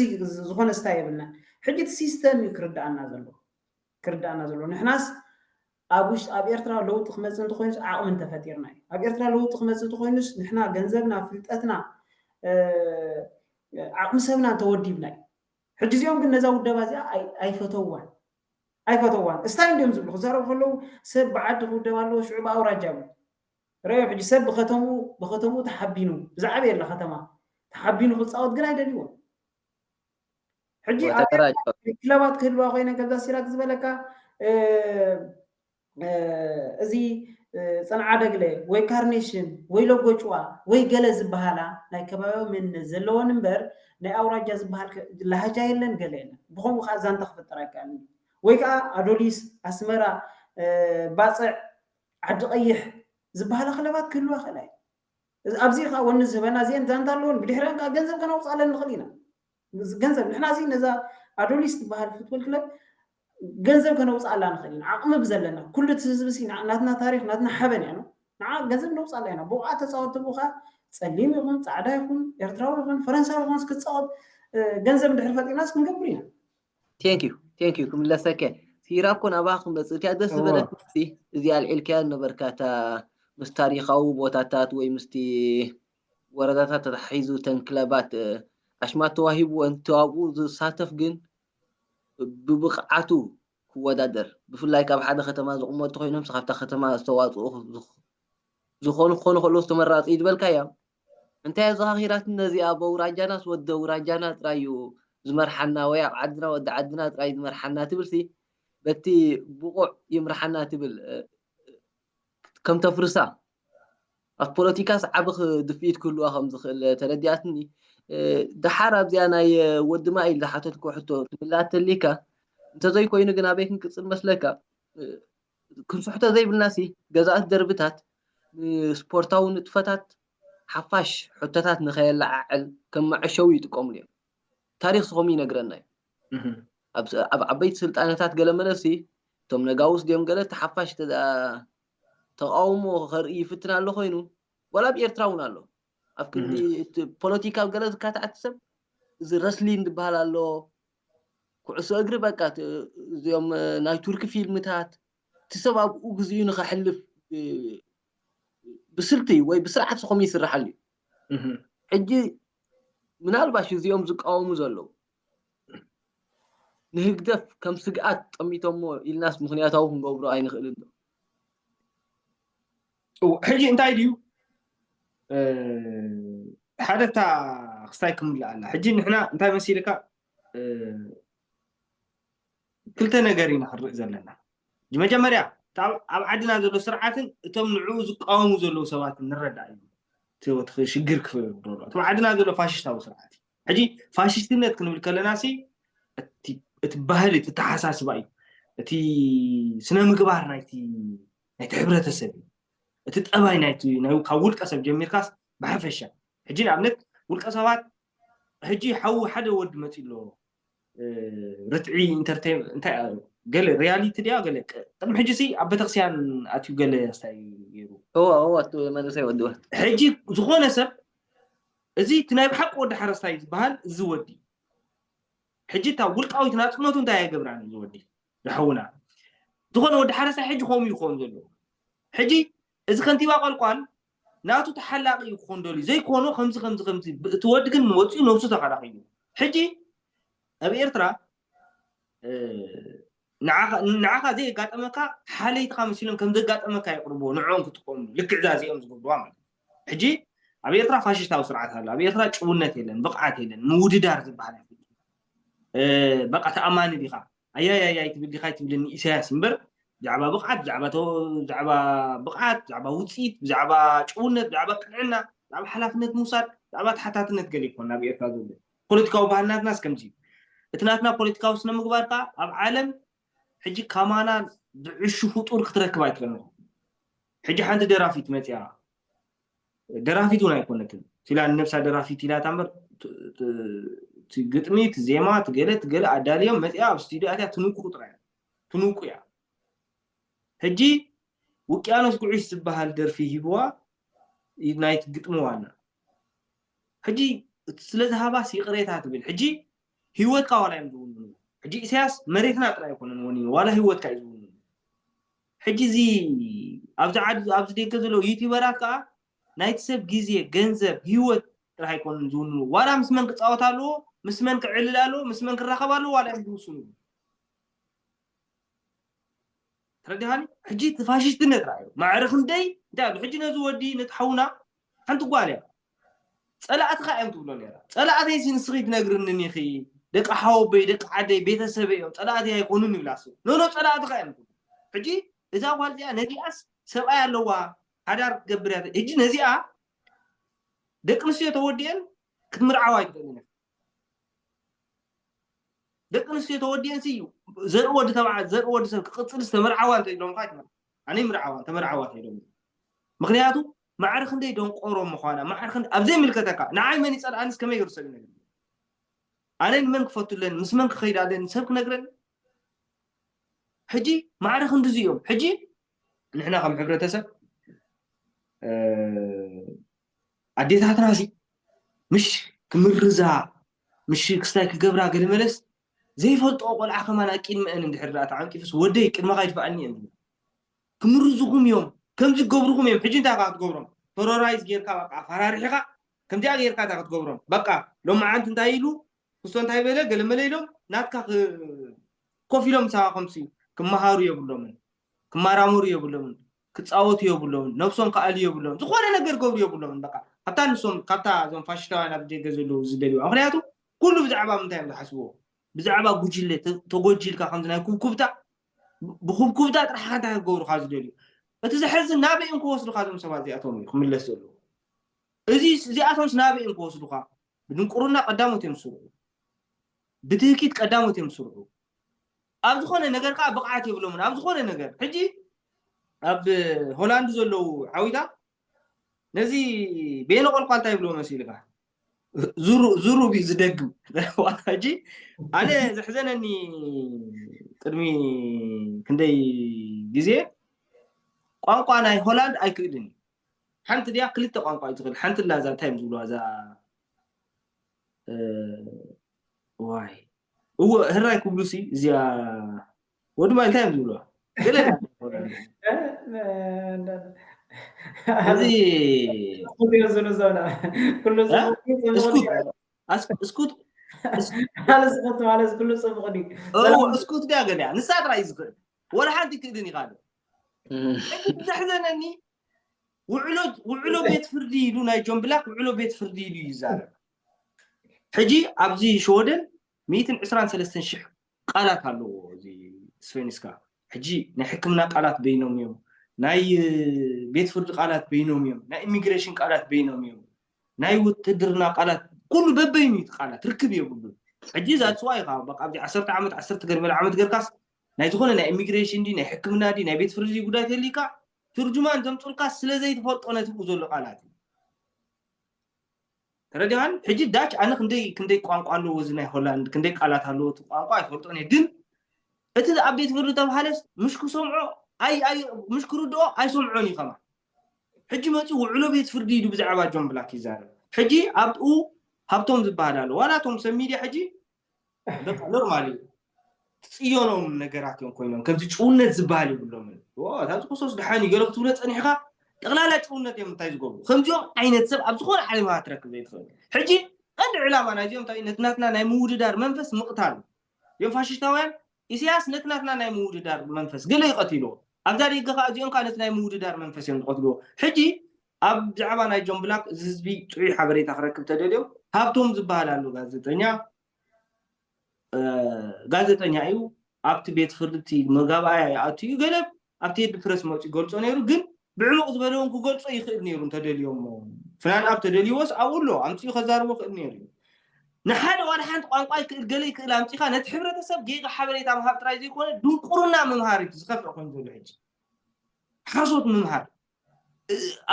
ዝኾነ ስታይ የብልና። ሕጂ እቲ ሲስተም እዩ ክርዳኣና ዘሎ ክርዳኣና ዘሎ ንሕናስ ኣብ ውሽጢ ኣብ ኤርትራ ለውጢ ክመፅእ እንተኮይኑስ ዓቕሚ እንተፈጢርና እዩ። ኣብ ኤርትራ ለውጢ ክመፅእ እንተኮይኑስ ንሕና ገንዘብና ፍልጠትና ዓቕሚ ሰብና እንተወዲብና እዩ። ሕጂ እዚኦም ግን ነዛ ውደባ እዚኣ ኣይፈተዋን ኣይፈተዋን እስታይ እንዲዮም ዝብሉ ክዛረቡ ከለዉ ሰብ ብዓዲ ክውደብ ኣለዎ ሽዑ ብኣውራጃ ብ ረዮ ሕጂ ሰብ ብከተምኡ ብከተምኡ ተሓቢኑ ብዛዕባ የለ ከተማ ተሓቢኑ ክፃወት ግን ኣይደልይዎም። ሕጂ ክለባት ክህልዋ ኮይነ ገብዛ ሲራክ ዝበለካ እዚ ፅንዓ ደግለ ወይ ካርኔሽን ወይ ሎጎጭዋ ወይ ገለ ዝበሃላ ናይ ከባቢያዊ መንነት ዘለወን እምበር ናይ ኣውራጃ ዝበሃል ላሃጃ የለን ገለ የለን። ብከምኡ ከዓ ዛንታ ክፍጠር ኣይከኣልን። ወይ ከዓ ኣዶሊስ ኣስመራ ባፅዕ ዓዲ ቀይሕ ዝበሃላ ክለባት ክህልዋ ክእላ እዩ። ኣብዚ ከዓ ወኒ ዝህበና እዚአን ዛንታ ኣለዎን ብድሕሪአን ከዓ ገንዘብ ከነውፅኣለን ንኽእል ኢና። ገንዘብ ንሕና እዚ ነዛ ኣዶሊስ ትበሃል ፉትቦል ክለብ ገንዘብ ከነውፅኣላ ንኽእል ኢና ዓቕሚ ብዘለና ኩሉ እቲ ህዝቢ ሲ ናትና ታሪክ ናትና ሓበን እያ ንዓ ገንዘብ ነውፅኣላ ኢና ብቑዓ ተፃወት ብኡ ከዓ ፀሊም ይኹን ፃዕዳ ይኹን ኤርትራዊ ይኹን ፈረንሳዊ ይኹን ክፃወት ገንዘብ እንድሕር ፈጢርናስ ክንገብር ኢና። ቴንክ ዩ ቴንክ ዩ ክምለሰከ ሲራኮ ናባኻ ክመፅእ እቲያ ደስ ዝበለትኒ እዚ ኣልዒልካያ ነበርካ እታ ምስ ታሪካዊ ቦታታት ወይ ምስቲ ወረዳታት ተታሒዙ እተን ክለባት ኣሽማት ተዋሂብወን እቲ ኣብኡ ዝሳተፍ ግን ብብቕዓቱ ክወዳደር ብፍላይ ካብ ሓደ ከተማ ዝቕመጡ ኮይኖም ካብታ ከተማ ዝተዋፅኡ ዝኾኑ ክኾኑ ከለዉ ዝተመራፂ እዩ ዝበልካያ እንታይ ኣዘኻኺራትኒ ነዚኣ በውራጃናስ ወዲ ኣውራጃና ጥራይ እዩ ዝመርሓና ወይ ኣብ ዓድና ወዲ ዓድና ጥራይ ዝመርሓና ትብል ሲ በቲ ብቑዕ ይምርሓና ትብል ከም ተፍርሳ ኣብ ፖለቲካስ ዓቢ ድፍኢት ክህልዋ ከም ዝኽእል ተረዲኣትኒ ደሓር ኣብዚኣ ናይ ወዲ ማኢል ዝሓተትኮ ሕቶ ትምላእ ተሊካ እንተዘይኮይኑ ግን ኣበይ ክንቅጽል መስለካ ክንስሕቶ ዘይብልና ሲ ገዛእቲ ደርብታት ንስፖርታዊ ንጥፈታት ሓፋሽ ሕቶታት ንኸየለዓዕል ከም መዐሸዊ ይጥቀምሉ እዮም። ታሪክ ስኸም ይነግረና እዩ። ኣብ ዓበይቲ ስልጣነታት ገለ መለሲ እቶም ነጋውስ ድዮም ገለ ተሓፋሽ ተቃውሞ ከርኢ ይፍትን ኣሎ ኮይኑ ዋላ ኣብ ኤርትራ እውን ኣሎ። ኣብ ክንዲ ፖለቲካ ገለ ዝካታዕቲ ሰብ እዚ ረስሊን ዝበሃል ኣሎ ኩዕሶ እግሪ በቃ እዚኦም ናይ ቱርኪ ፊልምታት እቲ ሰብ ኣብኡ ግዚኡ ንኸሕልፍ ብስልቲ ወይ ብስርዓት ስኾም ይስርሓሉ እዩ። ሕጂ ምናልባሽ እዚኦም ዝቃወሙ ዘለዉ ንህግደፍ ከም ስግኣት ጠሚቶሞ ኢልናስ ምክንያታዊ ክንገብሮ ኣይንኽእልን ዶ? ሕጂ እንታይ ድዩ ሓደ እታ ክስታይ ክምልእ ኣላ ሕጂ ንሕና እንታይ መሲልካ ክልተ ነገር ኢና ክንርኢ ዘለና። መጀመርያ ኣብ ዓድና ዘሎ ስርዓትን እቶም ንዕኡ ዝቃወሙ ዘለዉ ሰባትን ንረዳእ እዩ። ሽግር ክፍረዶ እቶም ዓድና ዘሎ ፋሽስታዊ ስርዓት እዩ። ሕጂ ፋሽስትነት ክንብል ከለና ሲ እቲ ባህሊ እቲ ተሓሳስባ እዩ። እቲ ስነ ምግባር ናይቲ ናይቲ ሕብረተሰብ እዩ። እቲ ጠባይ ናይቲ ካብ ውልቀ ሰብ ጀሚርካስ ብሓፈሻ ሕጂ ንኣብነት ውልቀ ሰባት ሕጂ ሓዉ ሓደ ወዲ መፂ ኣሎ ርትዒ ኢንተርቴን እንታይ ገለ ሪያሊቲ ድያ ገለ ቅድሚ ሕጂ ሲ ኣብ ቤተክርስትያን ኣትዩ ገለ ስታይ ገይሩ እዋ እዋ እቲ መንእሰይ ወዲ ሕጂ ዝኾነ ሰብ እዚ እቲ ናይ ብሓቂ ወዲ ሓረስታይ ዝበሃል እዚ ወዲ ሕጂ እታ ውልቃዊት ናፅነቱ እንታይ ኣይገብራን እዚ ወዲ ዝሓውና ዝኾነ ወዲ ሓረስታይ ሕጂ ከምኡ ይኸውን ዘለዎ ሕጂ እዚ ከንቲባ ቆልቋል ናቱ ተሓላቂ እዩ ክኾን ደልዩ ዘይኮኖ ከምዚ ከምዚ ከምዚ እቲ ወዲ ግን ወፂኡ ነብሱ ተኸላኺሉ ሕጂ ኣብ ኤርትራ ንዓኻ ዘይጋጠመካ ሓለይትኻ መሲሎም ከም ዘጋጠመካ ይቕርብዎ፣ ንዕኦም ክጥቀምሉ። ልክዕ እዛ እዚኦም ዝገብርዋ ማለት እዩ። ሕጂ ኣብ ኤርትራ ፋሽስታዊ ስርዓት ኣሎ። ኣብ ኤርትራ ጭውነት የለን፣ ብቕዓት የለን፣ ምውድዳር ዝበሃል ኣይፈልጥን። በቃ ተኣማኒ ዲኻ ኣያይ ኣያይ ትብል ዲኻ ኣይትብልን ንኢሳያስ እምበር፣ ብዛዕባ ብቕዓት፣ ብዛዕባ ብቕዓት፣ ብዛዕባ ውፅኢት፣ ብዛዕባ ጭውነት፣ ብዛዕባ ቅንዕና፣ ብዛዕባ ሓላፍነት ምውሳድ፣ ብዛዕባ ተሓታትነት ገለ ይኮን ናብ ኤርትራ ዘሎ። ፖለቲካዊ ባህልናትናስ ከምዚ እዩ። እቲ ናትና ፖለቲካዊ ስነ ምግባር ከዓ ኣብ ዓለም ሕጂ ካማና ብዕሹ ፍጡር ክትረክብ ኣይትኽእልን። ሕጂ ሓንቲ ደራፊት መፅያ፣ ደራፊት እውን ኣይኮነትን ሲላ ንነብሳ ደራፊት ኢላታ እምበር፣ እቲ ግጥሚ፣ እቲ ዜማ፣ እቲ ገለ፣ እቲ ገለ ኣዳልዮም መፅያ ኣብ ስቱዲዮ ኣትያ ትንቁ ጥራይ ትንቁ እያ። ሕጂ ውቅያኖስ ጉዑሽ ዝበሃል ደርፊ ሂብዋ፣ ናይቲ ግጥሚ ዋና። ሕጂ እቲ ስለ ዝሃባስ ይቕሬታ ትብል። ሕጂ ህይወትካ ዋላ እዮም ዝውንኑ። ሕጂ ኢሳያስ መሬትና ጥራይ ኣይኮነን ወኒኑ፣ ዋላ ህይወትካ እዩ ዝውንኑ። ሕጂ እዚ ኣብዚ ዓዲ ኣብዚ ደገ ዘለዉ ዩቲበራት ከዓ ናይቲ ሰብ ግዜ፣ ገንዘብ፣ ህይወት ጥራሕ ኣይኮኑን ዝውንኑ። ዋላ ምስ መን ክፃወት ኣለዎ፣ ምስ መን ክዕልል ኣለዎ፣ ምስ መን ክራኸብ ኣለዎ ዋላ እዮም ዝውስኑ። ተረዲኻኒ? ሕጂ እቲ ፋሽስትነት ረኣዩ። ማዕረ ክንደይ እንታይ ኣሎ? ሕጂ ነዚ ወዲ ነቲ ሓውና ሓንቲ ጓል እያ። ጸላእትኻ እዮም ትብሎ ነይራ። ጸላእተይ ሲ ንስኺ ትነግርንን ኢኺ። ደቂ ሓወቦይ፣ ደቂ ዓደይ፣ ቤተሰበይ እዮም። ጸላእተይ ኣይኮኑን ይብላ እሱ። ኖ ኖ ጸላእትኻ እዮም ትብሎ። ሕጂ እዛ ጓል እዚኣ ነዚኣስ ሰብኣይ ኣለዋ፣ ሓዳር ክትገብር እያ። ሕጂ ነዚኣ ደቂ ኣንስትዮ ተወዲአን ክትምርዓዋ ኣይትኽእልን ኢኺ። ደቂ ኣንስትዮ ተወዲአን ሲ እዩ ዘርኢ ወዲ ተባዓ-፣ ዘርኢ ወዲ ሰብ ክቕጽል ዝተመርዓዋ እንተ ኢሎም ካ ይትመርዓ። ኣነ ይምርዓዋ፣ ተመርዓዋ እንተ ኢሎም። ምኽንያቱ ማዕረ ክንደይ ደንቆሮ ምዃና፣ ማዕረ ክንደይ ኣብ ዘይምልከተካ፣ ንዓይ መን ይጸልኣንስ ከመይ ገይሩ ሰብ ይነግር? ኣነ ንመን ክፈቱ ኣለኒ፣ ምስ መን ክኸይድ ኣለኒ፣ ሰብ ክነግረኒ? ሕጂ ማዕረ ክንድዚ እዮም። ሕጂ ንሕና ከም ሕብረተሰብ፣ እ፣ ኣዴታትና ሲ ምሽ ክምርዛ፣ ምሽ ክስታይ ክገብራ ገለ መለስ ዘይፈልጥኦ ቆልዓ ከማን ኣብ ቅድመአን እንድሕር ደኣ ተዓንቂፉስ፣ "ወደይ ቅድመኻ ይድፍኣኒ" እዮም ዝብሉ። ክምርዙኹም እዮም፣ ከምዚ ክገብሩኹም እዮም። ሕጂ እንታይ ኢኻ ክትገብሮም? ተሮራይዝ ጌርካ፣ በቃ፣ ኣፈራሪሕኻ፣ ከምዚኣ ጌርካ እንታይ ክትገብሮም? በቃ፣ ሎማዓንቲ እንታይ ኢሉ፣ ክስቶ እንታይ በለ፣ ገለ መለ ኢሎም፣ ናትካ ክ-፣ ኮፍ ኢሎም ምሳኻ ከምሲ ክመሃሩ የብሎምን፣ ክመራመሩ የብሎምን፣ ክጻወቱ የብሎምን፣ ነብሶም ክኣልዩ የብሎምን፣ ዝኾነ ነገር ክገብሩ የብሎምን። በቃ፣ ካብታ ንሶም፣ ካብታ እዞም ፋሽስታውያን ኣብ ደገ ዘለዉ ዝደልዩ። ምኽንያቱ፣ ኩሉ ብዛዕባ ምንታይ እዮም ዝሓስብዎ? ብዛዕባ ጉጅለ ተ-፣ ተጎጂልካ ከምዚ ናይ ኩብኩብታ፣ ብ-፣ ብኩብኩብታ ጥራሕ ኢኻ እንታይ ክገብሩኻ ዝደልዩ? እቲ ዘሕዝን ናበይ እዮም ክወስዱኻ እዞም ሰባት እዚኣቶም እዩ ክምለስ ዘለዎ። እዚ፣ እዚኣቶምስ ናበይ እዮም ክወስዱኻ? ብድንቁርና ቀዳሞት እዮም ዝስርዑ። ብትህኪት ቀዳሞት እዮም ዝስርዑ። ኣብ ዝኾነ ነገር ከዓ ብቕዓት የብሎምን። ኣብ ዝኾነ ነገር። ሕጂ ኣብ ሆላንድ ዘለዉ ዓዊታት ነዚ ቤነ ቆልቋል እንታይ ይብልዎ መሲልካ? ዙሩ-፣ ዙሩብ እዩ ዝደግም። ሕጂ ኣነ ዘሕዘነኒ ቅድሚ ክንደይ ግዜ ቋንቋ ናይ ሆላንድ ኣይክእልን እዩ። ሓንቲ ድያ ክልተ ቋንቋ እዩ ዝኽእል። ሓንቲ ላ እዛ እንታይ እዮም ዝብልዋ እዛ፣ እ፣ ዋይ፣ እወ፣ ህራይ ክብሉ ሲ እዚኣ ወዲ ማይ እንታይ እዮም ዝብልዋ? ገለ እዚ ኩሉ እ? ጽቡቕ እዩ፣ ጽቡቕ እስኩት፣ እዩ። ኣስ-፣ እስኩት፣ እስ-፣ ማለት እስኩት ማለት ኩሉ ጽቡቕ ድዩ? እወ፣ እስኩት ድያ ገለ እያ። ንሳ ጥራይ እዩ ዝኽእል። ወላ ሓንቲ ክእልን ይኻእል። እም። ሕጂ ዘሕዘነኒ ውዕሎ፣ ውዕሎ ቤት ፍርዲ ኢሉ ናይ ጆን ብላክ ውዕሎ ቤት ፍርዲ ኢሉ እዩ ይዛረብ። ሕጂ ኣብዚ ሽወደን ሚእትን ዕስራን ሰለስተን ሽሕ ቃላት ኣለዎ እዚ ስቬንስካ። ሕጂ ናይ ሕክምና ቃላት በይኖም እዮም፣ ናይ ቤት ፍርዲ ቃላት በይኖም እዮም፣ ናይ ኢሚግሬሽን ቃላት በይኖም እዮም፣ ናይ ውትድርና ቃላት ኩሉ በበይኑ እዩ እቲ ቃላት ርክብ የብሉን። ሕጂ እዛ ጽዋ ኢኻ በቃ ኣብዚ ዓሰርተ ዓመት ዓሰርተ ገለ መለ ዓመት ገርካስ ናይ ዝኾነ ናይ ኢሚግሬሽን ዲ ናይ ሕክምና ዲ ናይ ቤት ፍርዲ ጉዳይ ተሊካ ትርጅማን ዘምጹልካ ስለ ዘይትፈልጦ ነቲ ብኡ ዘሎ ቃላት እዩ። ተረዲኻን? ሕጂ ዳች ኣነ ክንደይ፣ ክንደይ ቋንቋ ኣለዎ እዚ ናይ ሆላንድ፣ ክንደይ ቃላት ኣለዎ እቲ ቋንቋ ኣይፈልጦን እየ። ግን እቲ ኣብ ቤት ፍርዲ ተባሃለስ ምሽ ክሰምዖ ኣይ-፣ ኣይ-፣ ምሽ ክርድኦ ኣይሰምዖን እዩ ከማን። ሕጂ መጺኡ ውዕሎ ቤት ፍርዲ ኢሉ ብዛዕባ ጆን ብላክ ይዛረብ። ሕጂ ኣብኡ ሃብቶም ዝበሃል ኣሎ። ዋላ እቶም ሰብ ሚድያ ሕጂ በቃ ኖርማል እዩ። ትጽዮኖም ነገራት እዮም ኮይኖም። ከምዚ ጭውነት ዝበሃል የብሎምን። ዋ፣ እታ ዝኮሶስ ደሓን እዩ ገለ ክትብሎ ጸኒሕካ፣ ጠቕላላ ጭውነት እዮም እንታይ ዝገብሩ። ከምዚኦም ዓይነት ሰብ ኣብ ዝኾነ ዓለም ኢኻ ትረክብ ዘይትኽእል። ሕጂ ቀንዲ ዕላማ ናይዚኦም እንታይ እዩ? ነቲ ናትና ናይ ምውድዳር መንፈስ ምቕታል እዩ። እዚኦም ፋሽስታውያን ኢሳያስ ነቲ ናትና ናይ ምውድዳር መንፈስ ገለ ይቐትልዎ ኣብዛ ደገ ከዓ እዚኦም ከዓ ነቲ ናይ ምውድዳር መንፈስ እዮም ዝቐትልዎ። ሕጂ ኣብ ብዛዕባ ናይ ጆን ብላክ እዚ ህዝቢ ጥዑይ ሓበሬታ ክረክብ ተደልዮም ሃብቶም ዝበሃል ኣሎ ጋዜጠኛ ጋዜጠኛ እዩ። ኣብቲ ቤት ፍርድቲ መጋባእያ ይኣቱ እዩ። ገለ ኣብቲ ሄድ ፕረስ መፂ ይገልፆ ነይሩ። ግን ብዕሙቕ ዝበለውን ክገልፆ ይኽእል ነይሩ እንተደልዮሞ። ፍናን ኣብ ተደልይዎስ ኣብኡ ኣሎ ኣምፅኡ ከዛርቦ ክእል ነይሩ እዩ። ንሓደ ዋላ ሓንቲ ቋንቋ ይክእል ገለ ይክእል ኣምፂኻ ነቲ ሕብረተሰብ ጌጋ ሓበሬታ ምሃብ ጥራይ ዘይኮነ ድንቁርና ምምሃር እዩ ዝኸፍዕ ኮይኑ ዘሎ። ሕጂ ሓሶት ምምሃር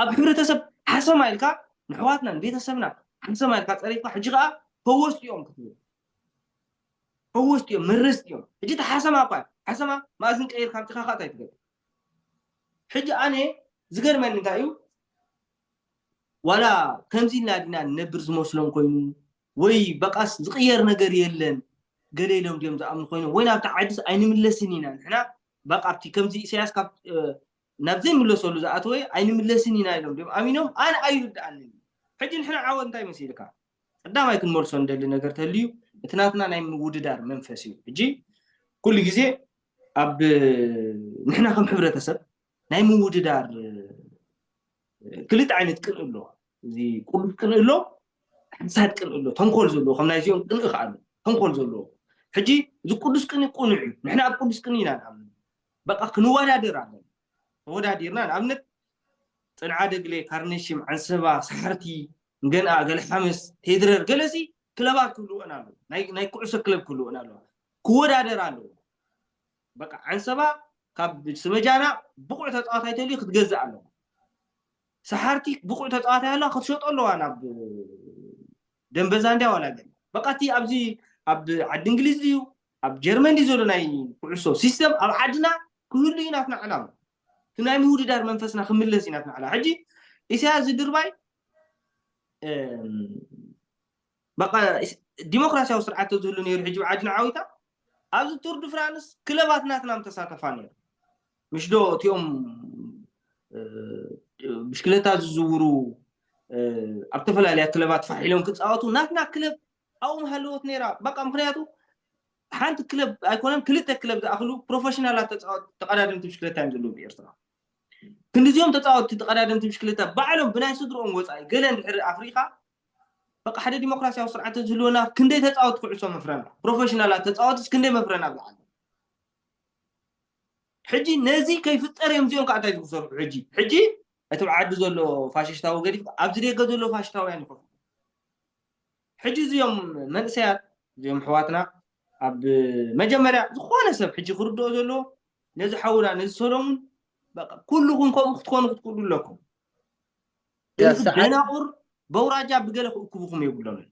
ኣብ ሕብረተሰብ ሓሰማ ኢልካ ንሕዋትና ንቤተሰብና ሓሰማ ኢልካ ፀሪፍካ ሕጂ ከዓ ፈወስቲ እዮም ክትብል ፈወስቲ እዮም መረስቲ እዮም። ሕጂ እቲ ሓሰማ እኳ ሓሰማ ማእዝን ቀይርካ ኣምፂኻ ከዓ እንታይ ትገብር? ሕጂ ኣነ ዝገርመኒ እንታይ እዩ ዋላ ከምዚ ኢልና ዲና ንነብር ዝመስሎም ኮይኑ ወይ በቃስ ዝቕየር ነገር የለን ገለ ኢሎም ድዮም ዝኣምኑ ኮይኖም ወይ ናብቲ ዓድስ ኣይንምለስን ኢና ንሕና በቃ ኣብቲ ከምዚ ኢሳያስ ካብ ናብ ዘይምለሰሉ ዝኣተወ ኣይንምለስን ኢና ኢሎም ድዮም ኣሚኖም ኣነ ኣይርድኣንን። ሕጂ ንሕና ዓወት እንታይ መሲልካ ቀዳማይ ክንመልሶ እንደሊ ነገር ተልዩ እቲ ናትና ናይ ምውድዳር መንፈስ እዩ። ሕጂ ኩሉ ግዜ ኣብ ንሕና ከም ሕብረተሰብ ናይ ምውድዳር ክልተ ዓይነት ቅንእ ኣሎ። እዚ ቅዱስ ቅንእ ኣሎ፣ ሓሳድ ቅንእ ኣሎ። ተንኮል ዘለዎ ከም ናይዚኦም ቅንእ ከዓ ኣሎ፣ ተንኮል ዘለዎ። ሕጂ እዚ ቅዱስ ቅንእ ቅኑዕ እዩ። ንሕና ኣብ ቅዱስ ቅንእ ኢና ንኣምን። በቃ ክንወዳደር ኣለና። ተወዳዲርና ንኣብነት ፅንዓ ደግሌ፣ ካርነሽም፣ ዓንሰባ፣ ሳሕርቲ፣ ገንኣ፣ ገልሓምስ፣ ቴድረር ገለሲ ክለባት ክህልወን ኣለዎ። ናይ ኩዕሶ ክለብ ክህልወን ኣለዎ። ክወዳደር ኣለዎ። በቃ ዓንሰባ ካብ ስመጃና ብቑዕ ተፃዋታይ ተልዩ ክትገዝእ ኣለዋ። ሰሓርቲ ብቑዕ ተፃዋታይ ኣለዋ ክትሸጦ ኣለዋ ናብ ደንበዛ እንድያ ዋላ ገለ በቃ እቲ ኣብዚ ኣብ ዓዲ እንግሊዝ ድዩ ኣብ ጀርመን ድዩ ዘሎ ናይ ኩዕሶ ሲስተም ኣብ ዓድና ክህሉ እዩ ናትና ዕላማ። እቲ ናይ ምውድዳር መንፈስና ክምለስ እዩ ናትና ዕላማ። ሕጂ ኢሳያስ ዝድርባይ በቃ ዲሞክራሲያዊ ስርዓት ተዝህሉ ነይሩ ሕጂ ብዓድና ዓዊታ ኣብዚ ቱር ድ ፍራንስ ክለባት ናትና ምተሳተፋ ነይሩ። ምሽ ዶ እቲኦም ብሽክለታ ዝዝውሩ ኣብ ተፈላለያ ክለባት ፋሕ ኢሎም ክፃወቱ ናትና ክለብ ኣብኡ ምሃለወት ነይራ። በቃ ምክንያቱ ሓንቲ ክለብ ኣይኮነን ክልተ ክለብ ዝኣኽሉ ፕሮፌሽናላት ተፃወት ተቀዳደምቲ ብሽክለታ እዮም ዘለዉ ብኤርትራ። ክንዲዚኦም ተፃወትቲ ተቀዳደምቲ ብሽክለታ ባዕሎም ብናይ ስድርኦም ወፃኢ ገለ እንድሕር ኣፍሪካ በቃ ሓደ ዲሞክራሲያዊ ስርዓት ዝህልወና ክንደይ ተፃወት ኩዕሶ መፍረና ፕሮፌሽናላት ተፃወትስ ክንደይ መፍረና ብዓለም ሕጂ ነዚ ከይፍጠር እዮም እዚኦም ከዓ እንታይ ዝሰርሑ ሕጂ ሕጂ እቲ ብዓዲ ዘሎ ፋሽስታዊ ገዲፍ ኣብዚ ደገ ዘሎ ፋሽስታውያን ይኸፍሉ ሕጂ እዚኦም መንእሰያት እዚኦም ኣሕዋትና ኣብ መጀመርያ ዝኾነ ሰብ ሕጂ ክርድኦ ዘለዎ ነዚ ሓውና ነዚ ሰሎሙን በቃ ኩልኹም ከምኡ ክትኮኑ ክትክእሉ ኣለኩም። ደናቁር በውራጃ ብገለ ክእክቡኹም የብሎምን።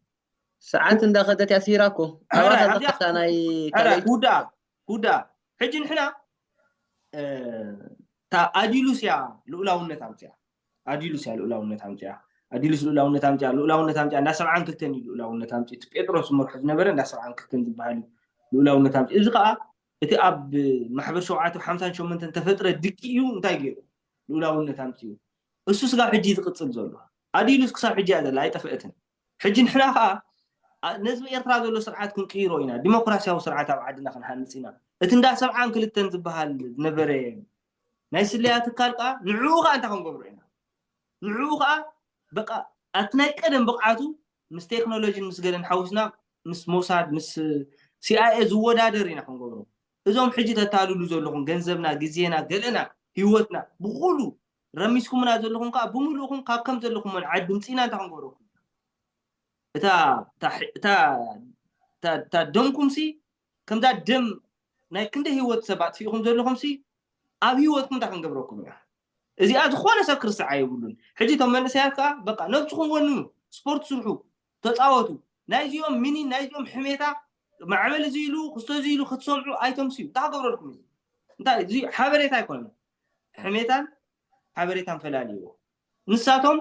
ሰዓት እንዳኸደት ያስሂራ እኮ ኣባታታ ናይ ኩዳ ኩዳ ሕጂ ንሕና ኣዲሉስ እያ ልኡላውነት ኣምፅያ ኣዲሉስ እያ ልኡላውነት ኣምፅያ ኣዲሉስ ልኡላውነት ኣምፅያ ልኡላውነት ኣምፅያ እንዳ ሰብዓን ክልተን እዩ ልኡላውነት ኣምፅኡ እቲ ጴጥሮስ ዝመርሖ ዝነበረ እንዳ ሰብዓን ክልተን ዝበሃል እዩ ልኡላውነት ኣምፅኡ እዚ ከዓ እቲ ኣብ ማሕበር ሸውዓተ ሓምሳን ሸሞንተን ተፈጥረ ድቂ እዩ እንታይ ገይሩ ልኡላውነት ኣምፅኡ እሱ ስጋብ ሕጂ ዝቅፅል ዘሎ ኣዲሉስ ክሳብ ሕጂ እያ ዘላ ኣይጠፍአትን ሕጂ ንሕና ከዓ ነዚ ኤርትራ ዘሎ ስርዓት ክንቅይሮ ኢና ዲሞክራሲያዊ ስርዓት ኣብ ዓድና ክንሃንፅ ኢና እቲ እንዳ ሰብዓን ክልተን ዝበሃል ዝነበረ ናይ ስለያ ትካል ከዓ ንዕኡ ከዓ እንታይ ክንገብሮ ኢና ንዕኡ ከዓ በቃ ኣብቲ ናይ ቀደም ብቕዓቱ ምስ ቴክኖሎጂን ምስ ገለን ሓዊስና ምስ ሞሳድ ምስ ሲኣይኤ ዝወዳደር ኢና ክንገብሮ እዞም ሕጂ ተታልሉ ዘለኹም ገንዘብና ግዜና ገለና ህይወትና ብኩሉ ረሚስኩምና ዘለኹም ከዓ ብምሉእኹም ካብ ከም ዘለኹም መንዓድ ድምፂና እንታይ ክንገብረኩም እታ እታ ደምኩም ሲ ከምዛ ደም ናይ ክንደ ህይወት ሰብ ኣጥፊእኹም ዘለኹም ሲ ኣብ ህይወትኩም እንታይ ክንገብረኩም ኢና እዚኣ ዝኾነ ሰብ ክርስዓ የብሉን ሕጂ እቶም መንእሰያት ከዓ በቃ ነብስኹም ወንኑ ስፖርት ስርሑ ተፃወቱ ናይዚኦም ሚኒን ናይዚኦም ሕሜታ ማዕበል እዚ ኢሉ ክስቶ እዚ ኢሉ ክትሰምዑ ኣይተምስዩ እንታይ ክገብረልኩም እዩ እንታይ እዚ ሓበሬታ ኣይኮነ ሕሜታን ሓበሬታን ፈላልይዎ ንሳቶም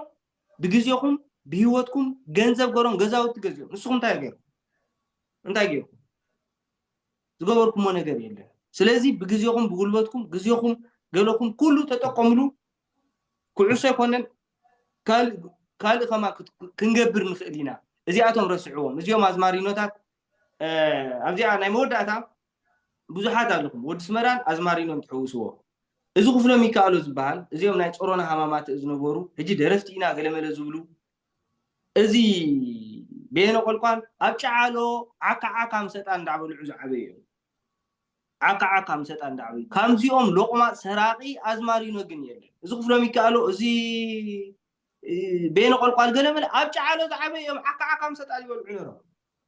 ብግዜኹም ብህይወትኩም ገንዘብ ገሮም ገዛውቲ ገዚኦም ንስኹም እንታይ ገይሩ እንታይ ገይሩ ዝገበርኩሞ ነገር የለን ስለዚ ብግዜኹም ብጉልበትኩም ግዜኹም ገለኹም ኩሉ ተጠቀምሉ ኩዕሶ ኣይኮነን ካልእ ከማ ክንገብር ንኽእል ኢና እዚኣቶም ረስዕዎም እዚኦም ኣዝማሪኖታት ኣብዚኣ ናይ መወዳእታ ብዙሓት ኣለኹም፣ ወዲ ስመራን ኣዝማሪኖን ትሕውስዎ። እዚ ክፍሎም ይከኣሎ ዝበሃል፣ እዚኦም ናይ ጾሮና ሃማማት ዝነበሩ፣ ሕጂ ደረፍቲ ኢና ገለመለ ዝብሉ፣ እዚ በየነ ቆልቋል ኣብ ጨዓሎ ዓካ ዓካ ምሰጣ እንዳበልዑ ዝዓበዩ እዮም። ዓካ ዓካ ምሰጣ እንዳዓበዩ። ከምዚኦም ሎቕማጽ ሰራቒ ኣዝማሪኖ ግን የለን። እዚ ክፍሎም ይከኣሎ፣ እዚ በየነ ቆልቋል ገለመለ ኣብ ጨዓሎ ዝዓበዩ እዮም። ዓካ ዓካ ምሰጣ ዝበልዑ ነሮም።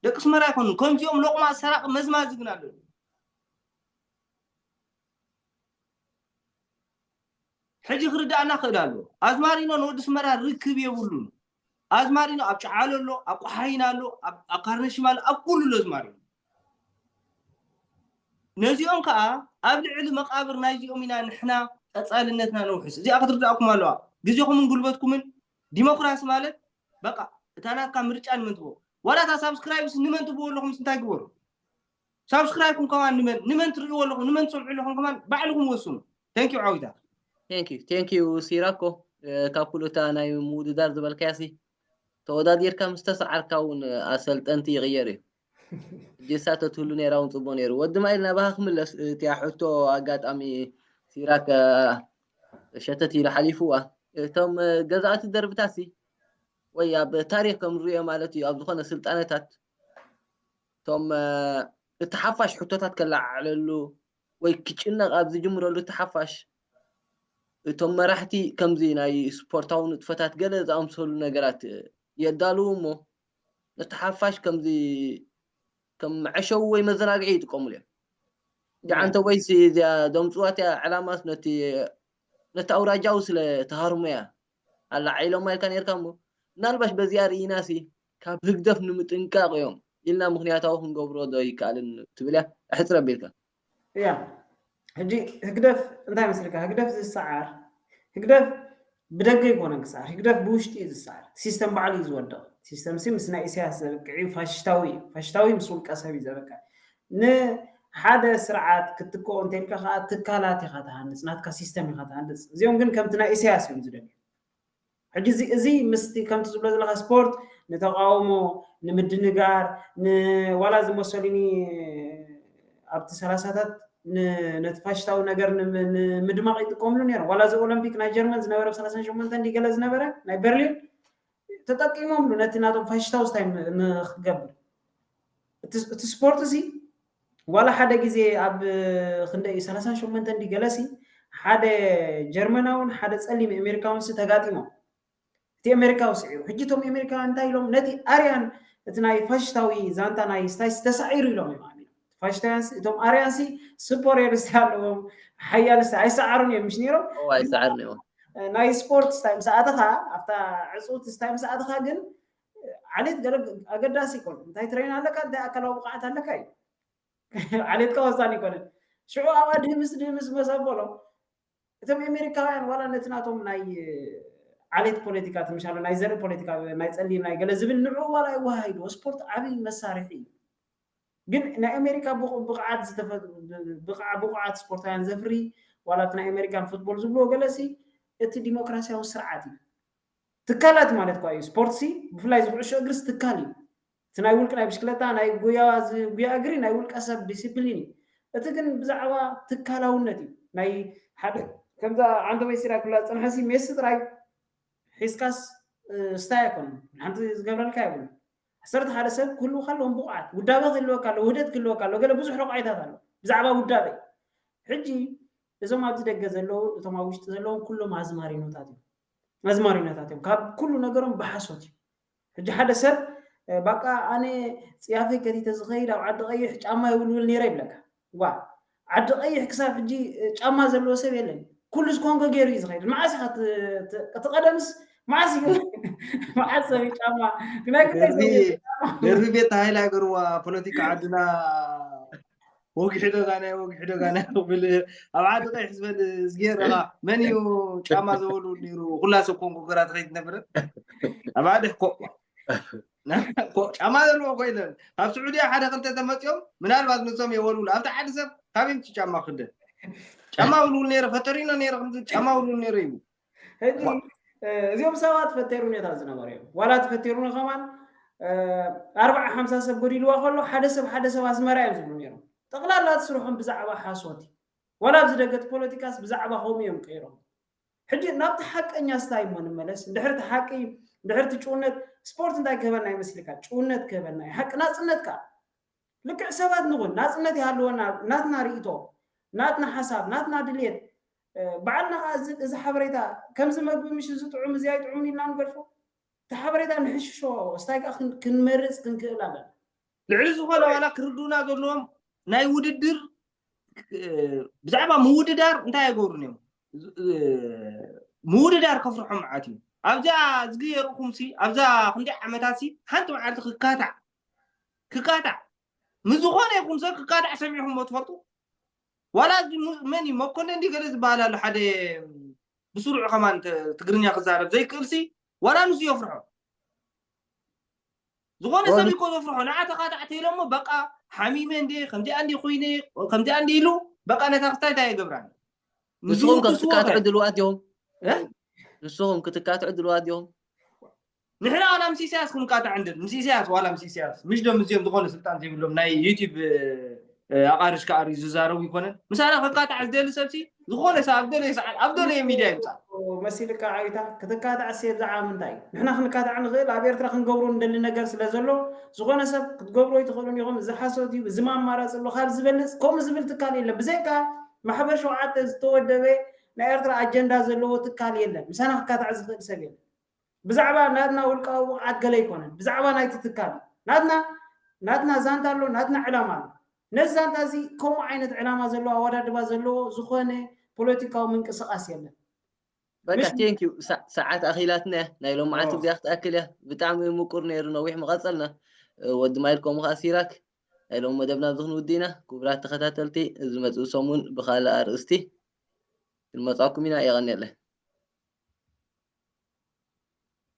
ደቂ ስመራ ኣይኮኑን። ከምዚኦም ሎቕማጽ ሰራቒ መዝማዚ ግን ኣለዉ። ሕጂ ክርዳእና ክእል ኣለዎ። ኣዝማሪኖ ንወዲ ስመራ ርክብ የብሉን። ኣዝማሪኖ ኣብ ጨዓሎ ኣሎ፣ ኣብ ቆሓይና ኣሎ፣ ኣብ ካርነሽም ኣሎ፣ ኣብ ኩሉ ኣሎ ኣዝማሪኖ። ነዚኦም ከዓ ኣብ ልዕሊ መቃብር ናይዚኦም ኢና ንሕና ቀፃልነትና ነውሕስ። እዚኣ ክትርዳእኩም ኣለዋ። ግዜኹምን ጉልበትኩምን ዲሞክራሲ ማለት በቃ እታ ናትካ ምርጫ ንመን ትቦ ዋላ እታ ሳብስክራይብስ ንመን ትብዎ ኣለኹም እንታይ ግበሩ። ሳብስክራይብኩም ከማን ንመን ንመን ትርእይዎ ኣለኹም ንመን ትሰምዑ ኣለኹም ከማን ባዕልኹም ወስኑ። Thank you ዓዊታ። Thank you thank you ሲራኮ። ካብ ኩሉ እታ ናይ ምውድዳር ዝበልካያ ሲ ተወዳዲርካ ምስ ተሰዓርካ እውን ኣሰልጠንቲ ይቕየር እዩ። ጅሳ ተትህሉ ነይራ እውን ፅቡቅ ነይሩ። ወዲ ማይል ናባኻ ክምለስ እቲያ ሕቶ ኣጋጣሚ ሲራክ ሸተት ኢሉ ሓሊፍዋ። እቶም ገዛእቲ ደርብታት ሲ ወይ ኣብ ታሪክ ከም ንሪኦ ማለት እዩ ኣብ ዝኾነ ስልጣነታት እቶም እቲ ሓፋሽ ሕቶታት ከለዓዕለሉ ወይ ክጭነቕ ኣብ ዝጅምረሉ እቲ ሓፋሽ እቶም መራሕቲ ከምዚ ናይ ስፖርታዊ ንጥፈታት ገለ ዝኣምሰሉ ነገራት የዳልዉ እሞ ነቲ ሓፋሽ ከምዚ ከም መዐሸዊ ወይ መዘናግዒ ይጥቀሙሉ እዮም። ጃዓንተ ወይሲ እዚኣ ደምፅዋት እያ ዕላማስ ነቲ ነቲ ኣውራጃዊ ስለ ተሃርሞ እያ ኣላ ዓይሎማ ኢልካ ነርካ እሞ ምናልባሽ በዚኣ ርኢና ሲ ካብ ህግደፍ ንምጥንቃቕ እዮም ኢልና ምክንያታዊ ክንገብሮ ዶ ይከኣልን ትብል እያ ኣሕፅር ኣቢልካ እያ ሕጂ ህግደፍ እንታይ መስልካ ህግደፍ ዝሰዓር ህግደፍ ብደገ ይኮነን ክሰዓር ህግደፍ ብውሽጢ እዩ ዝሰዓር ሲስተም ባዕሉ እዩ ዝወድቕ ሲስተም ሲ ምስ ናይ ኢሳያስ ዘብቅዕ እዩ ፋሽስታዊ እዩ ፋሽስታዊ ምስ ውልቀ ሰብ እዩ ዘብቅዕ ንሓደ ስርዓት ክትክኦ እንተልካ ከዓ ትካላት ኢካ ትሃንፅ ናትካ ሲስተም ኢካ ትሃንፅ እዚኦም ግን ከምቲ ናይ ኢሳያስ እዮም ዝደልዩ ሕጂ እዚ ምስቲ ከምቲ ዝብሎ ዘለካ ስፖርት ንተቃውሞ ንምድንጋር ዋላ እዚ ሞሶሊኒ ኣብቲ ሰላሳታት ነቲ ፋሽስታዊ ነገር ንምድማቕ ይጥቀምሉ ነይሮም ዋላ እዚ ኦሎምፒክ ናይ ጀርመን ዝነበረ ብ ሰላሳን ሸሞንተን ድዩ ገለ ዝነበረ ናይ በርሊን ተጠቂሞምሉ ነቲ ናቶም ፋሽስታዊ ስታይ ንክትገብር እቲ ስፖርት እዚ ዋላ ሓደ ግዜ ኣብ ክንደይ ሰላሳን ሸሞንተን ድዩ ገለሲ ሓደ ጀርመናውን ሓደ ፀሊም ኣሜሪካውን ሲ ተጋጢሞም እቲ ኣሜሪካዊ ስዒሩ ሕጂ እቶም ኣሜሪካውያን እንታይ ኢሎም ነቲ ኣርያን እቲ ናይ ፋሽስታዊ ዛንታ ናይ ስታይስ ተሳዒሩ ኢሎም እዮም ኣሚኖም ፋሽስታውያን እቶም ኣርያን ሲ ሱፐሪየር ስታይ ኣለዎም ሓያል ስታይ ኣይሰዓሩን እዮም ምሽ ነይሮም ኣይሰዓርን እዮም ናይ ስፖርት ስታይ ምስ ኣተኻ ኣብታ ዕፁት ስታይ ምስ ኣተኻ ግን ዓሌት ገለ ኣገዳሲ ይኮን እንታይ ትሬን ኣለካ እንታይ ኣካላዊ ብቕዓት ኣለካ እዩ ዓሌትካ ወሳኒ ይኮነ ሽዑ ኣብኣ ድህምስ ድህምስ መሰበሎም እቶም ኣሜሪካውያን ዋላ ነቲ ናቶም ናይ ዓሌት ፖለቲካ ትምሻሎ ናይ ዘርኢ ፖለቲካ ናይ ፀሊም ናይ ገለ ዝብል ንዑ ዋላ ይወሃሂድዎ ስፖርት ዓብዪ መሳርሒ እዩ ግን ናይ ኣሜሪካ ብቕዓት ብቕዓት ስፖርታውያን ዘፍሪ ዋላ እቲ ናይ ኣሜሪካን ፉትቦል ዝብልዎ ገለሲ እቲ ዲሞክራሲያዊ ስርዓት እዩ ትካላት ማለት ኳ እዩ ስፖርት ሲ ብፍላይ ዝኩዕሾ እግርስ ትካል እዩ እቲ ናይ ውልቂ ናይ ብሽክለታ ናይ ጉያ ጉያ እግሪ ናይ ውልቀ ሰብ ዲሲፕሊን እዩ እቲ ግን ብዛዕባ ትካላውነት እዩ ናይ ሓደ ከምዛ ዓንተ ወይ ሲራ ክላ ዝፀንሐ ሲ ሜሲ ጥራይ ሒዝካስ ስታይ ኣይኮነ ሓንቲ ዝገብረልካ የብሉ ዓሰርተ ሓደ ሰብ ክህልውካ ኣለዎም ብቑዓት ውዳበ ክህልወካ ኣሎ ውህደት ክህልወካ ኣሎ ገለ ብዙሕ ረቋይታት ኣሎ ብዛዕባ ውዳበ ሕጂ እዞም ኣብዚ ደገ ዘለውን እቶም ኣብ ውሽጢ ዘለውን ኩሎም ኣዝማሪኖታት እዮም ኣዝማሪኖታት እዮም ካብ ኩሉ ነገሮም ብሓሶት እዩ ሕጂ ሓደ ሰብ ባቃ ኣነ ፅያፈይ ከቲተ ዝኸይድ ኣብ ዓዲ ቀይሕ ጫማ ይውልውል ነይረ ይብለካ ዋ ዓዲ ቀይሕ ክሳብ ሕጂ ጫማ ዘለዎ ሰብ የለን ኩሉ ዝኮንጎ ገይሩ እዩ ዝኸይድ መዓስ ኢካ እቲ ቀደምስ መዓስ እዩ መዓስ ሰብ ጫማ ናይ ደርቢ ቤት ሃይላ ገርዋ ፖለቲካ ዓድና ወግሒ ደጋናይ ወግሒ ደጋናይ ብል ኣብ ዓዲ ቀይሕ ዝበል ዝጌር ኻ መን እዩ ጫማ ዘበሉ ነይሩ ኩላ ሰብ ኮንጎ ገራ ትኸይድ ነበረ ኣብ ዓዲ ኮ ጫማ ዘለዎ ኮይለን ካብ ስዑድያ ሓደ ክልተ ተመፂኦም ምናልባት ንሶም የወልውሉ ኣብቲ ዓዲ ሰብ ካብ ምቲ ጫማ ክደ ጫማ ውልውል ነይረ ፈተሪኖ ነይረ ከምዚ ጫማ ውልውል ነይረ ይቡ ሕጂ እዚኦም ሰባት ፈቴሩኔታት ዝነበሩ እዮም ዋላ ተፈቴሩነ ከማን ኣርባዓ ሓምሳ ሰብ ጎዲልዋ ከሎ ሓደ ሰብ ሓደ ሰብ ኣስመራ እዮም ዝብሉ ነይሮም ጠቕላላ እቲ ስርሖም ብዛዕባ ሓሶት እዩ። ዋላ ኣብዚ ደገ እቲ ፖለቲካስ ብዛዕባ ከምኡ እዮም ቀይሮም። ሕጂ ናብቲ ሓቀኛ ስታይ እሞ ንመለስ። እንድሕር እቲ ሓቂ፣ እንድሕር እቲ ጭውነት፣ ስፖርት እንታይ ክህበና ይመስልካ? ጭውነት ክህበና እዩ። ሓቂ ናጽነት ከኣ። ልክዕ ሰባት ንኹን፣ ናጽነት ይሃልወና፣ ናትና ርእይቶ፣ ናትና ሓሳብ፣ ናትና ድልየት። እ፣ ባዕልና ከኣ እዚ፣ እዚ ሓበሬታ ከምዚ መግቢ ምሽ እዚ ጥዑም፣ እዚ ኣይጥዑምን ኢልና ንገድፎ። እቲ ሓበሬታ ንሕሽሾ፣ ስታይ ከኣ ክን-፣ ክንመርጽ ክንክእል ኣለና። ልዕሊ ዝኾነ ዋላ ክርድኡና ዘለዎም ናይ ውድድር፣ እ፣ ብዛዕባ ምውድዳር እንታይ ኣይገብሩን እዮም። እ፣ ምውድዳር ከፍርሖም መዓት እዩ። ኣብዛ ዝግየርኹም ሲ ኣብዛ ክንደይ ዓመታት ሲ ሓንቲ መዓልቲ ክካታዕ ክካታዕ ምስ ዝኾነ ይኹን ሰብ ክካታዕ ሰሚዕኹም ትፈልጡ? ዋላ እዚ ሙ-፣ መን እዩ መኮነን ድዩ ገለ ዝበሃል ኣሎ ሓደ ብስሩዕ ከማን ት-፣ ትግርኛ ክዛረብ ዘይክእል ሲ ዋላ ንሱ የፍርሖ። ዝኾነ ሰብ እኮ ዘፍርሖ ንዓ ተኻታዕ ተይሎሞ በቃ ሓሚመ እንዴ ከምዚኣ እንዴ ኮይነ ከምዚኣ እንዴ ኢሉ በቃ ነታ ክስታይ እንታይ የገብራን። ንስኹም ከም ክትካትዑ ድልዋት ዲኹም? ንስኹም ክትካትዑ ድልዋት ዲኹም? ንሕና ዋላ ምስ ኢሳያስ ክንቃጣዕ እንድን ምስ ኢሳያስ ዋላ ምስ ኢሳያስ ምሽ ዶ ምስዚኦም ዝኾነ ስልጣን ዘይብሎም ናይ ዩቲብ ኣቓርሽ ከኣርዩ ዝዛረቡ ይኮነን። ምሳና ክቃጣዕ ዝደሊ ሰብሲ ዝኾነ ሰብ ኣብ ደለየ ሰዓት ኣብ ደለየ ሚድያ ይምፃእ። መሲልካ ዓቢታ ክትካታዕ ሴብ ዝዓ ምንታይ እዩ? ንሕና ክንካታዕ ንኽእል ኣብ ኤርትራ ክንገብሮ እንደሊ ነገር ስለ ዘሎ ዝኾነ ሰብ ክትገብሮ ይትኽእሉን ኢኹም። እዚ ሓሶት እዩ፣ እዚ ማማራፂ ኣሎ ካብ ዝበልፅ ከምኡ ዝብል ትካል የለን። ብዘይካ ማሕበር ሸውዓተ ዝተወደበ ናይ ኤርትራ ኣጀንዳ ዘለዎ ትካል የለን። ምሳና ክካታዕ ዝኽእል ሰብ የለን። ብዛዕባ ናትና ውልቃዊ ብቕዓት ገለ ኣይኮነን፣ ብዛዕባ ናይቲ ትካል እዩ። ናትና ናትና ዛንታ ኣሎ፣ ናትና ዕላማ ኣሎ። ነዚ ዛንታ እዚ ከምኡ ዓይነት ዕላማ ዘለዎ ኣወዳድባ ዘለዎ ዝኾነ ፖለቲካዊ ምንቅስቓስ የለን። በቃ ቴንክ ዩ። ሰዓት ኣኺላትና እያ ናይ ሎም መዓልቲ እዚኣ ክትኣክል እያ። ብጣዕሚ ምቁር ነይሩ፣ ነዊሕ ምቐፀልና። ወዲ ማይል ከምኡ ከዓ ሲራክ ናይ ሎም መደብና ኣብዚ ክንውዲ ኢና። ክቡራት ተኸታተልቲ፣ ዝመፅእ ሰሙን ብካልእ ኣርእስቲ ክንመፃኩም ኢና። የቐንየለይ።